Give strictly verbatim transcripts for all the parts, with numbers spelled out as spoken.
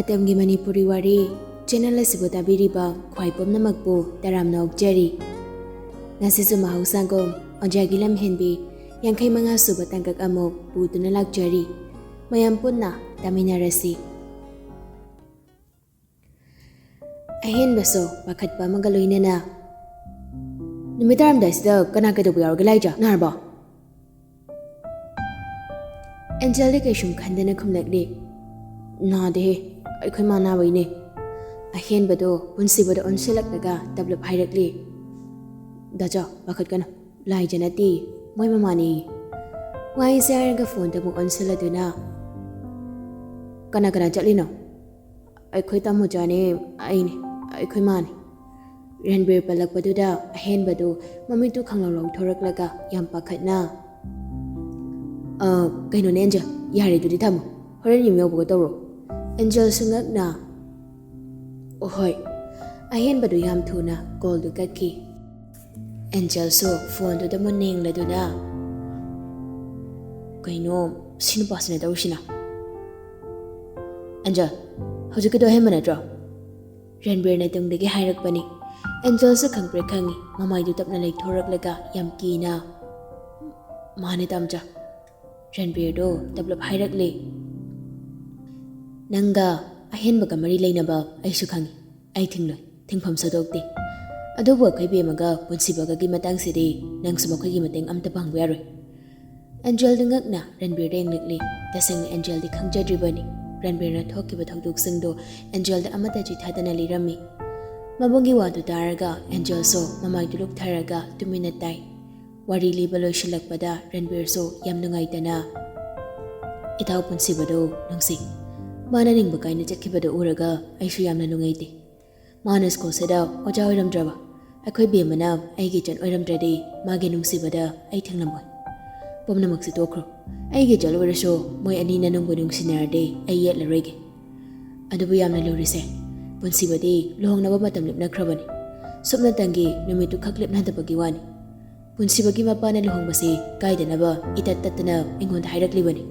ꯃꯇꯝꯒꯤ ꯃꯅꯤꯄꯨꯔꯤ ꯋꯥꯔꯤ ꯆꯦꯅꯦꯜ ꯑꯁꯤꯕꯨ ꯇꯥꯕꯤꯔꯤꯕ ꯈ꯭ꯋꯥꯏ ꯄꯨꯝꯅꯃꯛꯄꯨ ꯇꯔꯥꯝꯅ ꯑꯣꯛꯆꯔꯤ꯫ ꯉꯁꯤꯁꯨ ꯃꯍꯧꯁꯥꯒꯨꯝ ꯑꯣꯖꯥꯒꯤ ꯂꯝꯍꯦꯟꯕꯤ ꯌꯥꯡꯈꯩ ꯃꯉꯥ ꯁꯨꯕ ꯇꯥꯡꯀꯛ ꯑꯃꯨꯛ ꯄꯨꯗꯨꯅ ꯂꯥꯛꯆꯔꯤ꯫ ꯃꯌꯥꯝ ꯄꯨꯟꯅ ꯇꯥꯃꯤꯟꯅꯔꯁꯤ꯫ ꯑꯍꯦꯟꯕꯁꯨ ꯄꯥꯈꯠꯄ ꯑꯃꯒ ꯂꯣꯏꯅꯅ, "ꯅꯨꯃꯤꯠ ꯇꯥꯔꯝꯗꯥꯏꯁꯤꯗ ꯀꯅꯥ ꯀꯩꯗꯧꯕ ꯌꯥꯎꯔꯒꯦ, ꯂꯥꯏꯖꯥ? ꯅꯥꯔꯕꯣ?" ꯑꯦꯟꯖꯦꯜꯗꯤ ꯀꯩꯁꯨꯝ ꯈꯟꯗꯅ ꯈꯨꯝꯂꯛꯂꯤ, "ꯅꯥꯗꯦꯍꯦ, ꯑꯩꯈꯣꯏ ꯃꯥ ꯅꯥꯕꯩꯅꯦ꯫" ꯑꯍꯦꯟꯕꯗꯣ ꯄꯨꯟꯁꯤꯕꯗ ꯑꯣꯟꯁꯤꯜꯂꯛꯂꯒ ꯇꯞꯂꯞ ꯍꯥꯏꯔꯛꯂꯤ, "ꯗꯥꯆꯥ, ꯄꯥꯈꯠꯀꯅꯨ, ꯂꯥꯏꯖ ꯅꯠꯇꯦ, ꯃꯣꯏ ꯃꯃꯥꯅꯦ꯫" ꯋꯥꯍꯩꯁꯦ ꯍꯥꯏꯔꯒ ꯐꯣꯟꯗ ꯑꯃꯨꯛ ꯑꯣꯟꯁꯤꯜꯂꯗꯨꯅ, "ꯀꯅꯥ ꯀꯅꯥ ꯆꯠꯂꯤꯅꯣ?" "ꯑꯩꯈꯣꯏ ꯇꯥꯃꯣꯆꯥꯅꯦ, ꯑꯩꯅꯦ, ꯑꯩꯈꯣꯏ ꯃꯥꯅꯦ꯫" ꯔꯟꯕꯤꯔ ꯄꯜꯂꯛꯄꯗꯨꯗ ꯑꯍꯦꯟꯕꯗꯨ ꯃꯃꯤꯠꯇꯨ ꯈꯪꯂꯥꯎ ꯂꯥꯎꯊꯣꯔꯛꯂꯒ ꯌꯥꯝ ꯄꯥꯈꯠꯅ, "ꯑ, ꯀꯩꯅꯣꯅꯦ ꯑꯦꯟꯖꯦꯜ, ꯌꯥꯔꯦ, ꯑꯗꯨꯗꯤ ꯊꯝꯃꯣ, ꯍꯣꯔꯦꯟ ꯌꯨꯝ ꯌꯧꯕꯒ ꯇꯧꯔꯣ꯫" ꯑꯦꯟꯖꯦꯜꯁꯨ ꯉꯛꯅ, "ꯑꯣ ꯍꯣꯏ꯫" ꯑꯍꯦꯟꯕꯗꯨ ꯌꯥꯝ ꯊꯨꯅ ꯀꯣꯜꯗꯨ ꯀꯛꯈꯤ꯫ ꯑꯦꯟꯖꯦꯜꯁꯨ ꯐꯣꯟꯗꯨꯗ ꯃꯨꯟꯅ ꯌꯦꯡꯂꯗꯨꯅ, "ꯀꯩꯅꯣ ꯁꯤ ꯅꯨꯄꯥꯁꯤꯅ ꯇꯧꯔꯤꯁꯤꯅ?" "ꯑꯦꯟꯖꯦꯜ, ꯍꯧꯖꯤꯛꯀꯤꯗꯣ ꯑꯍꯦꯟꯕ ꯅꯠꯇ꯭ꯔꯣ?" ꯔꯟꯕꯤꯔꯅ ꯇꯨꯡꯗꯒꯤ ꯍꯥꯏꯔꯛꯄꯅꯤ꯫ ꯑꯦꯟꯖꯦꯜꯁꯨ ꯈꯪꯄ꯭ꯔꯦꯛ ꯈꯪꯉꯤ, ꯃꯃꯥꯏꯗꯨ ꯇꯞꯅ ꯂꯩꯊꯣꯔꯛꯂꯒ ꯌꯥꯝ ꯀꯤꯅ, "ꯃꯥꯅꯦ ꯇꯥꯃꯣꯆꯥ꯫" ꯔꯟꯕꯤꯔꯗꯣ ꯇꯞꯂꯞ ꯍꯥꯏꯔꯛꯂꯦ, "ꯅꯪꯒ ꯑꯍꯦꯟꯕꯒ ꯃꯔꯤ ꯂꯩꯅꯕ ꯑꯩꯁꯨ ꯈꯪꯉꯤ꯫ ꯑꯩ ꯊꯤꯡꯂꯣꯏ, ꯊꯤꯡꯐꯝ ꯁꯟꯗꯣꯛꯇꯦ꯫ ꯑꯗꯨꯕꯨ ꯑꯩꯈꯣꯏ ꯕꯦꯝꯃꯒ ꯄꯨꯟꯁꯤꯕꯒꯒꯤ ꯃꯇꯥꯡꯁꯤꯗꯤ ꯅꯪꯁꯨ ꯃꯈꯣꯏꯒꯤ ꯃꯇꯦꯡ ꯑꯝꯇ ꯄꯥꯡꯕ ꯌꯥꯔꯣꯏ꯫" ꯑꯦꯟꯖꯦꯜꯗꯤ ꯉꯛꯅ ꯔꯟꯕꯤꯔꯗ ꯌꯦꯡꯂꯛꯂꯤ꯫ ꯇꯁꯦꯡꯅ ꯑꯦꯟꯖꯦꯜꯗꯤ ꯈꯪꯖꯗ꯭ꯔꯤꯕꯅꯤ꯫ ꯔꯟꯕꯤꯔꯅ ꯊꯣꯛꯈꯤꯕ ꯊꯧꯗꯣꯛꯁꯤꯡꯗꯣ ꯑꯦꯟꯖꯦꯜꯗ ꯑꯃꯠꯇ ꯆꯤꯊꯗꯅ ꯂꯤꯔꯝꯃꯤ꯫ ꯃꯕꯨꯡꯒꯤ ꯋꯥꯗꯨ ꯇꯥꯔꯒ ꯑꯦꯟꯖꯦꯜꯁꯨ ꯃꯃꯥꯏꯗꯨ ꯂꯨꯛꯊꯔꯒ ꯇꯨꯃꯤꯟꯅ ꯇꯥꯏ꯫ ꯋꯥꯔꯤ ꯂꯤꯕ ꯂꯣꯏꯁꯤꯜꯂꯛꯄꯗ ꯔꯟꯕꯤꯔꯁꯨ ꯌꯥꯝ ꯅꯨꯡꯉꯥꯏꯇꯅ, "ꯏꯇꯥꯎ ꯄꯨꯟꯁꯤꯕꯗꯨ ꯅꯨꯡꯁꯤ꯫ ꯃꯥꯅ ꯅꯤꯡꯕ ꯀꯥꯏꯅ ꯆꯠꯈꯤꯕꯗꯨ ꯎꯔꯒ ꯑꯩꯁꯨ ꯌꯥꯝꯅ ꯅꯨꯡꯉꯥꯏꯇꯦ꯫ ꯃꯥꯅ ꯁ꯭ꯀꯨꯜꯁꯤꯗ ꯑꯣꯖꯥ ꯑꯣꯏꯔꯝꯗ꯭ꯔꯕ, ꯑꯩꯈꯣꯏ ꯕꯦꯝꯃꯅ ꯑꯩꯒꯤ ꯏꯆꯟ ꯑꯣꯏꯔꯝꯗ꯭ꯔꯗꯤ ꯃꯥꯒꯤ ꯅꯨꯡꯁꯤꯕꯗ ꯑꯩ ꯊꯤꯡꯂꯝꯃꯣꯏ꯫ ꯄꯨꯝꯅꯃꯛꯁꯤ ꯇꯣꯛꯈ꯭ꯔꯣ꯫ ꯑꯩꯒꯤ ꯏꯆꯜ ꯑꯣꯏꯔꯁꯨ ꯃꯣꯏ ꯑꯅꯤꯅ ꯅꯨꯡꯕꯨ ꯅꯨꯡꯁꯤꯅꯔꯗꯤ ꯑꯩ ꯌꯦꯠꯂꯔꯣꯏꯒꯦ꯫ ꯑꯗꯨꯕꯨ ꯌꯥꯝꯅ ꯂꯨꯔꯤꯁꯦ, ꯄꯨꯟꯁꯤꯕꯗꯤ ꯂꯨꯍꯣꯡꯅꯕ ꯃꯇꯝ ꯂꯦꯞꯅꯈ꯭ꯔꯕꯅꯤ꯫ ꯁꯨꯞꯅꯇꯪꯒꯤ ꯅꯨꯃꯤꯠꯇꯨ ꯈꯛ ꯂꯦꯞꯅꯗꯕꯒꯤ ꯋꯥꯅꯤ꯫ ꯄꯨꯟꯁꯤꯕꯒꯤ ꯃꯄꯥꯅ ꯂꯨꯍꯣꯡꯕꯁꯤ ꯀꯥꯏꯗꯅꯕ ꯏꯇꯠ ꯇꯠꯇꯅ ꯑꯩꯉꯣꯟꯗ ꯍꯥꯏꯔꯛꯂꯤꯕꯅꯤ꯫"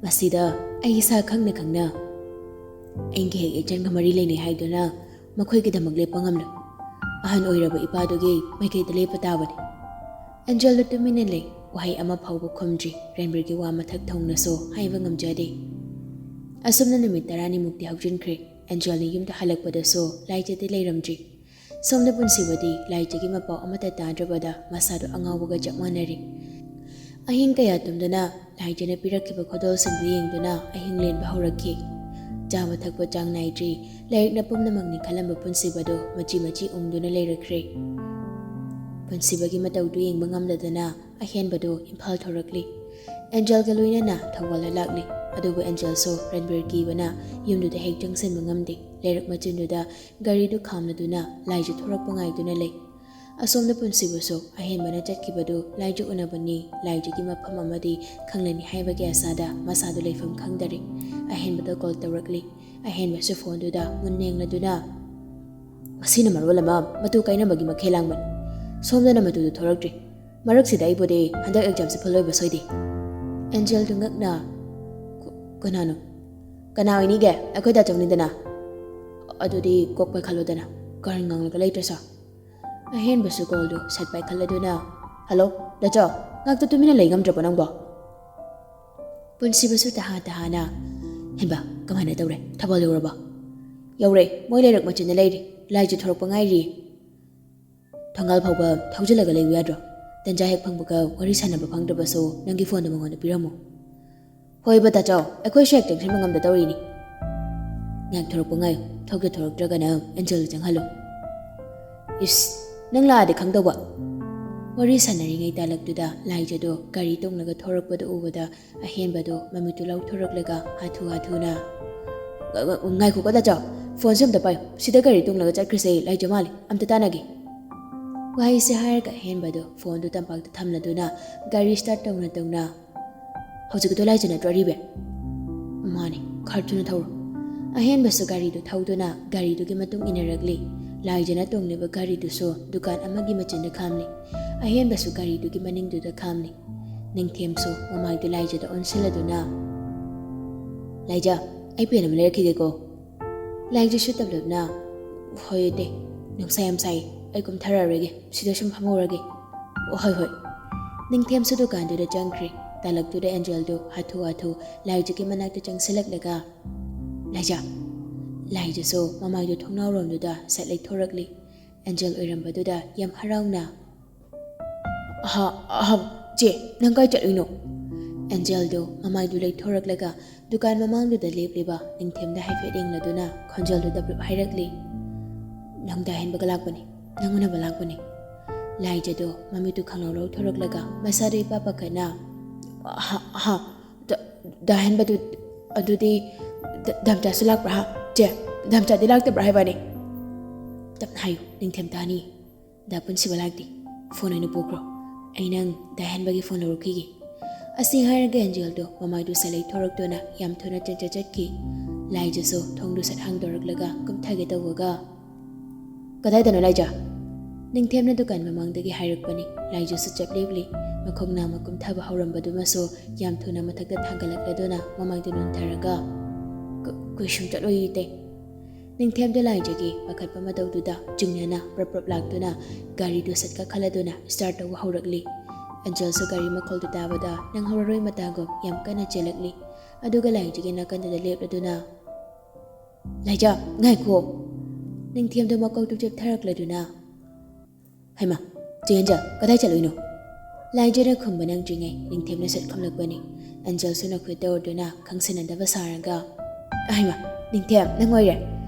ꯃꯁꯤꯗ ꯑꯩ ꯏꯁꯥ ꯈꯪꯅ ꯈꯪꯅ ꯑꯩꯒꯤ ꯍꯦꯛ agentꯒ ꯃꯔꯤ ꯂꯩꯅꯩ ꯍꯥꯏꯗꯨꯅ ꯃꯈꯣꯏꯒꯤꯗꯃꯛ ꯂꯦꯞꯄ ꯉꯝꯂꯣꯏ꯫ ꯑꯍꯟ ꯑꯣꯏꯔꯕ ꯏꯄꯥꯗꯨꯒꯤ ꯃꯥꯏꯀꯩꯗ ꯂꯦꯞꯄ ꯇꯥꯕꯅꯤ꯫ ꯑꯦꯟꯖꯦꯜꯗꯣ ꯇꯨꯃꯤꯟꯅ ꯂꯩ꯫ ꯋꯥꯍꯩ ꯑꯃ ꯐꯥꯎꯕ ꯈꯨꯝꯗ꯭ꯔꯤ꯫ ꯔꯟꯕꯤꯔꯒꯤ ꯋꯥ ꯃꯊꯛ ꯊꯣꯡꯅꯁꯨ ꯍꯥꯏꯕ ꯉꯝꯖꯗꯦ꯫ ꯑꯁꯨꯝꯅ ꯅꯨꯃꯤꯠ ꯇꯔꯥꯅꯤꯃꯨꯛꯇꯤ ꯍꯧꯖꯤꯟꯈ꯭ꯔꯦ꯫ ꯑꯦꯟꯖꯦꯜꯅ ꯌꯨꯝꯗ ꯍꯜꯂꯛꯄꯗꯁꯨ ꯂꯥꯏꯖꯗꯤ ꯂꯩꯔꯝꯗ꯭ꯔꯤ꯫ ꯁꯣꯝꯗ ꯄꯨꯟꯁꯤꯕꯗꯤ ꯂꯥꯏꯖꯒꯤ ꯃꯄꯥꯎ ꯑꯃꯠꯇ ꯇꯥꯗ꯭ꯔꯕꯗ ꯃꯁꯥꯗꯣ ꯑꯉꯥꯎꯕꯒ ꯆꯞ ꯃꯥꯟꯅꯔꯦ꯫ ꯑꯍꯤꯡ ꯀꯌꯥ ꯇꯨꯝꯗꯅ ꯂꯥꯏꯖꯅ ꯄꯤꯔꯛꯈꯤꯕ ꯈꯨꯗꯣꯜꯁꯤꯡꯗꯨ ꯌꯦꯡꯗꯨꯅ ꯑꯍꯤꯡ ꯂꯦꯟꯕ ꯍꯧꯔꯛꯈꯤ꯫ ꯆꯥꯕ ꯊꯛꯄ ꯆꯥꯡ ꯅꯥꯏꯗ꯭ꯔꯤ꯫ ꯂꯥꯏꯔꯤꯛꯅ ꯄꯨꯝꯅꯃꯛꯅꯤ ꯈꯜꯂꯝꯕ ꯄꯨꯟꯁꯤꯕꯗꯣ ꯃꯆꯤ ꯃꯆꯤ ꯎꯪꯗꯨꯅ ꯂꯩꯔꯛꯈ꯭ꯔꯦ꯫ ꯄꯨꯟꯁꯤꯕꯒꯤ ꯃꯇꯧꯗꯨ ꯌꯦꯡꯕ ꯉꯝꯗꯗꯅ ꯑꯍꯦꯟꯕꯗꯨ ꯏꯝꯐꯥꯜ ꯊꯧꯔꯛꯂꯤ꯫ ꯑꯦꯟꯖꯦꯜꯒ ꯂꯣꯏꯅꯅ ꯊꯧꯕꯥꯜꯗ ꯂꯥꯛꯂꯤ꯫ ꯑꯗꯨꯕꯨ ꯑꯦꯟꯖꯦꯜꯁꯨ ꯔꯟꯕꯤꯔ ꯀꯤꯕꯅ ꯌꯨꯝꯗꯨꯗ ꯍꯦꯛ ꯆꯪꯁꯤꯟꯕ ꯉꯝꯗꯦ꯫ ꯂꯩꯔꯛ ꯃꯆꯤꯟꯗꯨꯗ ꯒꯥꯔꯤꯗꯨ ꯈꯥꯝꯂꯗꯨꯅ ꯂꯥꯏꯖ ꯊꯣꯔꯛꯄ ꯉꯥꯏꯗꯨꯅ ꯂꯩ꯫ ꯑꯁꯣꯝꯗ ꯄꯨꯟꯁꯤꯕꯁꯨ ꯑꯍꯦꯟꯕꯅ ꯆꯠꯈꯤꯕꯗꯨ ꯂꯥꯏꯖ ꯎꯅꯕꯅꯤ, ꯂꯥꯏꯖꯒꯤ ꯃꯐꯝ ꯑꯃꯗꯤ ꯈꯪꯂꯅꯤ ꯍꯥꯏꯕꯒꯤ ꯑꯁꯥꯗ ꯃꯁꯥꯗꯨ ꯂꯩꯐꯝ ꯈꯪꯗꯔꯦ꯫ ꯑꯍꯦꯟꯕꯗ ꯀꯣꯜ ꯇꯧꯔꯛꯂꯤ꯫ ꯑꯍꯦꯟꯕꯁꯨ ꯐꯣꯟꯗꯨꯗ ꯃꯨꯟꯅ ꯌꯦꯡꯂꯗꯨꯅ, "ꯃꯁꯤꯅ ꯃꯔꯣꯜ ꯑꯃ ꯃꯇꯨ ꯀꯥꯏꯅꯕꯒꯤ ꯃꯈꯦꯜ ꯂꯥꯡꯕꯅꯤ꯫ ꯁꯣꯝꯗꯅ ꯃꯇꯨꯗꯨ ꯊꯣꯔꯛꯇ꯭ꯔꯤ꯫ ꯃꯔꯛꯁꯤꯗ ꯑꯩꯕꯨꯗꯤ ꯍꯟꯗꯛ examꯁꯦ ꯐꯦꯜ ꯑꯣꯏꯕ ꯁꯣꯏꯗꯦ꯫" ꯑꯦꯟꯖꯦꯜꯗꯨ ꯉꯛꯅ, "ꯀ-, ꯀꯅꯥꯅꯣ?" "ꯀꯅꯥ ꯑꯣꯏꯅꯤꯒꯦ? ꯑꯩꯈꯣꯏ ꯗꯥꯆꯧꯅꯤꯗꯅ꯫" "ꯑꯗꯨꯗꯤ ꯀꯣꯛ ꯄꯥꯏꯈꯠꯂꯣꯗꯅ, ꯀꯔꯟ ꯉꯥꯡꯂꯒ ꯂꯩꯇ꯭ꯔꯁꯨ꯫" ꯑꯍꯦꯟꯕꯁꯨ ꯀꯣꯜꯗꯨ ꯁꯠ ꯄꯥꯏꯈꯠꯂꯗꯨꯅ, "ꯍꯜꯂꯣ, ꯗꯥꯆꯧ, ꯉꯥꯛꯇ ꯇꯨꯃꯤꯟꯅ ꯂꯩ ꯉꯝꯗ꯭ꯔꯕꯣ ꯅꯪꯕꯣ?" ꯄꯨꯟꯁꯤꯕꯁꯨ ꯇꯍꯥ ꯇꯍꯥꯅ, "ꯍꯦꯟꯕ, ꯀꯃꯥꯏꯅ ꯇꯧꯔꯦ? ꯊꯧꯕꯥꯜ ꯌꯧꯔꯕꯣ?" "ꯌꯧꯔꯦ, ꯃꯣꯏ ꯂꯩꯔꯛ ꯃꯆꯤꯟꯗ ꯂꯩꯔꯤ, ꯂꯥꯏꯖ ꯊꯣꯔꯛꯄ ꯉꯥꯏꯔꯤ꯫ ꯊꯣꯡꯒꯥꯜ ꯐꯥꯎꯕ ꯊꯧꯖꯤꯜꯂꯒ ꯂꯩꯌꯨ ꯌꯥꯗ꯭ꯔꯣ? ꯇꯟꯖꯥ ꯍꯦꯛ ꯐꯪꯕꯒ ꯋꯥꯔꯤ ꯁꯥꯟꯅꯕ ꯐꯪꯗ꯭ꯔꯕꯁꯨ ꯅꯪꯒꯤ ꯐꯣꯟꯗꯨ ꯃꯉꯣꯟꯗ ꯄꯤꯔꯝꯃꯨ꯫" "ꯍꯣꯏꯕ ꯗꯥꯆꯧ, ꯑꯩꯈꯣꯏꯁꯨ ꯍꯦꯛ ꯆꯪꯁꯤꯟꯕ ꯉꯝꯗ ꯇꯧꯔꯤꯅꯤ꯫" "ꯉꯥꯏꯍꯥꯛ ꯊꯣꯔꯛꯄ ꯉꯥꯏꯌꯨ, ꯊꯣꯛꯇ ꯊꯣꯔꯛꯇ꯭ꯔꯒꯅ ꯑꯦꯟꯖꯦꯜꯗ ꯆꯪꯍꯜꯂꯨ꯫" "ꯏꯁ, ꯅꯪ ꯂꯥꯛꯑꯗꯤ ꯈꯪꯗꯧꯕ꯫" ꯋꯥꯔꯤ ꯁꯥꯟꯅꯔꯤꯉꯩ ꯇꯥꯂꯛꯇꯨꯗ ꯂꯥꯏꯖꯗꯣ ꯒꯥꯔꯤ ꯇꯣꯡꯂꯒ ꯊꯣꯔꯛꯄꯗꯨ ꯎꯕꯗ ꯑꯍꯦꯟꯕꯗꯣ ꯃꯃꯤꯠꯇꯨ ꯂꯥꯎꯊꯣꯔꯛꯂꯒ ꯍꯥꯊꯨ ꯍꯥꯊꯨꯅ, "ꯉ-, ꯉ-, ꯉꯥꯏꯈꯣꯀꯣ ꯗꯥꯆꯧ, ꯐꯣꯟꯁꯦ ꯑꯝꯇ ꯄꯥꯏꯌꯨ꯫ ꯁꯤꯗ ꯒꯥꯔꯤ ꯇꯣꯡꯂꯒ ꯆꯠꯈ꯭ꯔꯤꯁꯦ ꯂꯥꯏꯖ ꯃꯥꯜꯂꯤ꯫ ꯑꯝꯇ ꯇꯥꯟꯅꯒꯦ꯫" ꯋꯥꯍꯩꯁꯦ ꯍꯥꯏꯔꯒ ꯑꯍꯦꯟꯕꯗꯣ ꯐꯣꯟꯗꯨ ꯇꯝꯄꯥꯛꯇ ꯊꯝꯂꯗꯨꯅ ꯒꯥꯔꯤ start ꯇꯧꯅ ꯇꯧꯅ, "ꯍꯧꯖꯤꯛꯀꯤꯗꯣ ꯂꯥꯏꯖ ꯅꯠꯇ꯭ꯔꯣ ꯑꯔꯤꯕꯤ?" "ꯃꯥꯅꯤ, ꯈꯔ ꯊꯨꯅ ꯊꯧꯔꯣ꯫" ꯑꯍꯦꯟꯕꯁꯨ ꯒꯥꯔꯤꯗꯨ ꯊꯧꯗꯨꯅ ꯒꯥꯔꯤꯗꯨꯒꯤ ꯃꯇꯨꯡ ꯏꯟꯅꯔꯛꯂꯤ꯫ ꯂꯥꯏꯖꯅ ꯇꯣꯡꯂꯤꯕ ꯒꯥꯔꯤꯗꯨꯁꯨ ꯗꯨꯀꯥꯟ ꯑꯃꯒꯤ ꯃꯆꯤꯟꯗ ꯈꯥꯝꯂꯤ꯫ ꯑꯍꯦꯟꯕꯁꯨ ꯒꯥꯔꯤꯗꯨꯒꯤ ꯃꯅꯤꯡꯗꯨꯗ ꯈꯥꯝꯂꯤ꯫ ꯅꯤꯡꯊꯦꯝꯁꯨ ꯃꯃꯥꯏꯗꯨ ꯂꯥꯏꯖꯗ ꯑꯣꯟꯁꯤꯜꯂꯗꯨꯅ, "ꯂꯥꯏꯖꯥ, ꯑꯩ ꯄꯦꯟ ꯑꯃ ꯂꯩꯔꯛꯈꯤꯒꯦꯀꯣ?" ꯂꯥꯏꯖꯥꯁꯨ ꯇꯞꯂꯞꯅ, "ꯍꯣꯏ ꯑꯇꯩ, ꯅꯨꯡꯁꯥ ꯌꯥꯝ ꯁꯥꯏ, ꯑꯩ ꯀꯨꯝꯊꯔꯛꯑꯔꯒꯦ, ꯁꯤꯗ ꯁꯨꯝ ꯐꯝꯍꯧꯔꯒꯦ꯫" "ꯍꯣꯏ, ꯍꯣꯏ꯫" ꯅꯤꯡꯊꯦꯝꯁꯨ ꯗꯨꯀꯥꯟꯗꯨꯗ ꯆꯪꯈ꯭ꯔꯦ꯫ ꯇꯥꯂꯛꯇꯨꯗ ꯑꯦꯟꯖꯦꯜꯗꯨ ꯍꯥꯊꯨ ꯍꯥꯊꯨ ꯂꯥꯏꯖꯥꯒꯤ ꯃꯅꯥꯛꯇ ꯆꯪꯁꯤꯜꯂꯛꯂꯒ, "ꯂꯥꯏꯖꯥ!" ꯂꯥꯏꯖꯥꯁꯨ ꯃꯃꯥꯏꯗꯨ ꯊꯣꯡꯅꯥꯎꯔꯣꯝꯗꯨꯗ ꯁꯠ ꯂꯩꯊꯣꯔꯛꯂꯤ꯫ ꯑꯦꯟꯖꯦꯜ ꯑꯣꯏꯔꯝꯕꯗꯨꯗ ꯌꯥꯝ ꯍꯔꯥꯎꯅ, "ꯑꯍꯥ, ꯑꯍꯥ, ꯆꯦ, ꯅꯪ ꯀꯥꯏ ꯆꯠꯂꯨꯏꯅꯣ?" ꯑꯦꯟꯖꯦꯜꯗꯨ ꯃꯃꯥꯏꯗꯨ ꯂꯩꯊꯣꯔꯛꯂꯒ ꯗꯨꯀꯥꯟ ꯃꯃꯥꯡꯗꯨꯗ ꯂꯦꯞꯂꯤꯕ ꯅꯤꯡꯊꯦꯝꯗ ꯍꯥꯏꯐꯦꯠ ꯌꯦꯡꯂꯗꯨꯅ ꯈꯣꯟꯖꯦꯜꯗꯨ ꯇꯞꯂꯞ ꯍꯥꯏꯔꯛꯂꯤ, "ꯅꯪ ꯗꯥ ꯍꯦꯟꯕꯒ ꯂꯥꯛꯄꯅꯤ, ꯅꯪ ꯎꯅꯕ ꯂꯥꯛꯄꯅꯤ꯫" ꯂꯥꯏꯖꯥꯗꯨ ꯃꯃꯤꯠꯇꯨ ꯈꯪꯂꯧ ꯂꯧꯊꯣꯔꯛꯂꯒ ꯃꯁꯥꯗꯨ ꯏꯄꯥ ꯄꯥꯈꯠꯅ, "ꯍꯥ, ꯍꯥ, ꯗ-, ꯗꯥ ꯍꯦꯟꯕꯗꯨ, ꯑꯗꯨꯗꯤ ꯗ-, ꯗꯥꯝꯆꯥꯁꯨ ꯂꯥꯛꯄ꯭ꯔꯥ ꯍꯥ? ꯆꯦ, ꯗꯥꯝꯆꯥꯗꯤ ꯂꯥꯛꯇꯕ꯭ꯔꯥ ꯍꯥꯏꯕꯅꯤ?" "ꯇꯞꯅ ꯍꯥꯏꯌꯨ, ꯅꯤꯡꯊꯦꯝ ꯇꯥꯅꯤ꯫ ꯗꯥ ꯄꯨꯟꯁꯤꯕ ꯂꯥꯛꯇꯦ꯫ ꯐꯣꯟ ꯑꯣꯏꯅ ꯄꯨꯈ꯭ꯔꯣ꯫ ꯑꯩ ꯅꯪ ꯗꯥ ꯍꯦꯟꯕꯒꯤ ꯐꯣꯟ ꯂꯧꯔꯨꯈꯤꯒꯦ꯫" ꯑꯁꯤ ꯍꯥꯏꯔꯒ ꯑꯦꯟꯖꯦꯜꯗꯣ ꯃꯃꯥꯏꯗꯨ ꯁꯠ ꯂꯩꯊꯣꯔꯛꯇꯨꯅ ꯌꯥꯝ ꯊꯨꯅ ꯆꯠ ꯆꯠ ꯆꯠꯈꯤ꯫ ꯂꯥꯏꯖꯥꯁꯨ ꯊꯣꯡꯗꯨ ꯁꯠ ꯍꯥꯡꯗꯣꯔꯛꯂꯒ ꯀꯨꯝꯊꯒꯦ ꯇꯧꯕꯒ, "ꯀꯗꯥꯏꯗꯅꯣ ꯂꯥꯏꯖꯥ?" ꯅꯤꯡꯊꯦꯝꯅ ꯗꯨꯀꯥꯟ ꯃꯃꯥꯡꯗꯒꯤ ꯍꯥꯏꯔꯛꯄꯅꯤ꯫ ꯂꯥꯏꯖꯥꯁꯨ ꯆꯞ ꯂꯦꯞꯂꯤ꯫ ꯃꯈꯣꯡ ꯅꯥꯝꯃ ꯀꯨꯝꯊꯕ ꯍꯧꯔꯝꯕꯗꯨꯃꯁꯨ ꯌꯥꯝ ꯊꯨꯅ ꯃꯊꯛꯇ ꯊꯥꯡꯒꯠꯂꯛꯂꯗꯨꯅ ꯃꯃꯥꯏꯗꯨ ꯅꯣꯟꯊꯔꯒ, "ꯀ-, ꯀꯩꯁꯨꯝ ꯆꯠꯂꯣꯏ ꯏꯇꯩ꯫" ꯅꯤꯡꯊꯦꯝꯗ ꯂꯥꯏꯖꯥꯒꯤ ꯄꯥꯈꯠꯄ ꯃꯇꯧꯗꯨꯗ ꯆꯤꯡꯅꯅ ꯄ꯭ꯔꯞ ꯄ꯭ꯔꯞ ꯂꯥꯛꯇꯨꯅ ꯒꯥꯔꯤꯗꯨ ꯁꯠ ꯀꯥꯈꯠꯂꯗꯨꯅ start ꯇꯧꯕ ꯍꯧꯔꯛꯂꯤ꯫ ꯑꯦꯟꯖꯦꯜꯁꯨ ꯒꯥꯔꯤ ꯃꯈꯣꯜꯗꯨ ꯇꯥꯕꯗ ꯅꯪꯍꯧꯔꯔꯣꯏ ꯃꯇꯥꯒꯨꯝ ꯌꯥꯝ ꯀꯟꯅ ꯆꯦꯜꯂꯛꯂꯤ꯫ ꯑꯗꯨꯒ ꯂꯥꯏꯖꯥꯒꯤ ꯅꯥꯀꯟꯗꯨꯗ ꯂꯦꯞꯂꯗꯨꯅ, "ꯂꯥꯏꯖꯥ, ꯉꯥꯏꯈꯣ!" ꯅꯤꯡꯊꯦꯝꯗꯣ ꯃꯀꯣꯛꯇꯨ ꯆꯦꯞꯊꯔꯛꯂꯗꯨꯅ, "ꯍꯩꯃꯥ, ꯆꯦ ꯑꯦꯟꯖꯦꯜ, ꯀꯗꯥꯏ ꯆꯠꯂꯨꯏꯅꯣ?" ꯂꯥꯏꯖꯥꯅ ꯈꯨꯝꯕ ꯅꯪꯗ꯭ꯔꯤꯉꯩ ꯅꯤꯡꯊꯦꯝꯅ ꯁꯠ ꯈꯨꯝꯂꯛꯄꯅꯤ꯫ ꯑꯦꯟꯖꯦꯜꯁꯨ ꯅꯈꯨꯠ ꯇꯧꯔꯗꯨꯅ ꯈꯪꯁꯤꯟꯅꯗꯕ ꯁꯥꯔꯒ, "ꯍꯩꯃꯥ, ꯅꯤꯡꯊꯦꯝ, ꯅꯪ ꯑꯣꯏꯔꯦ?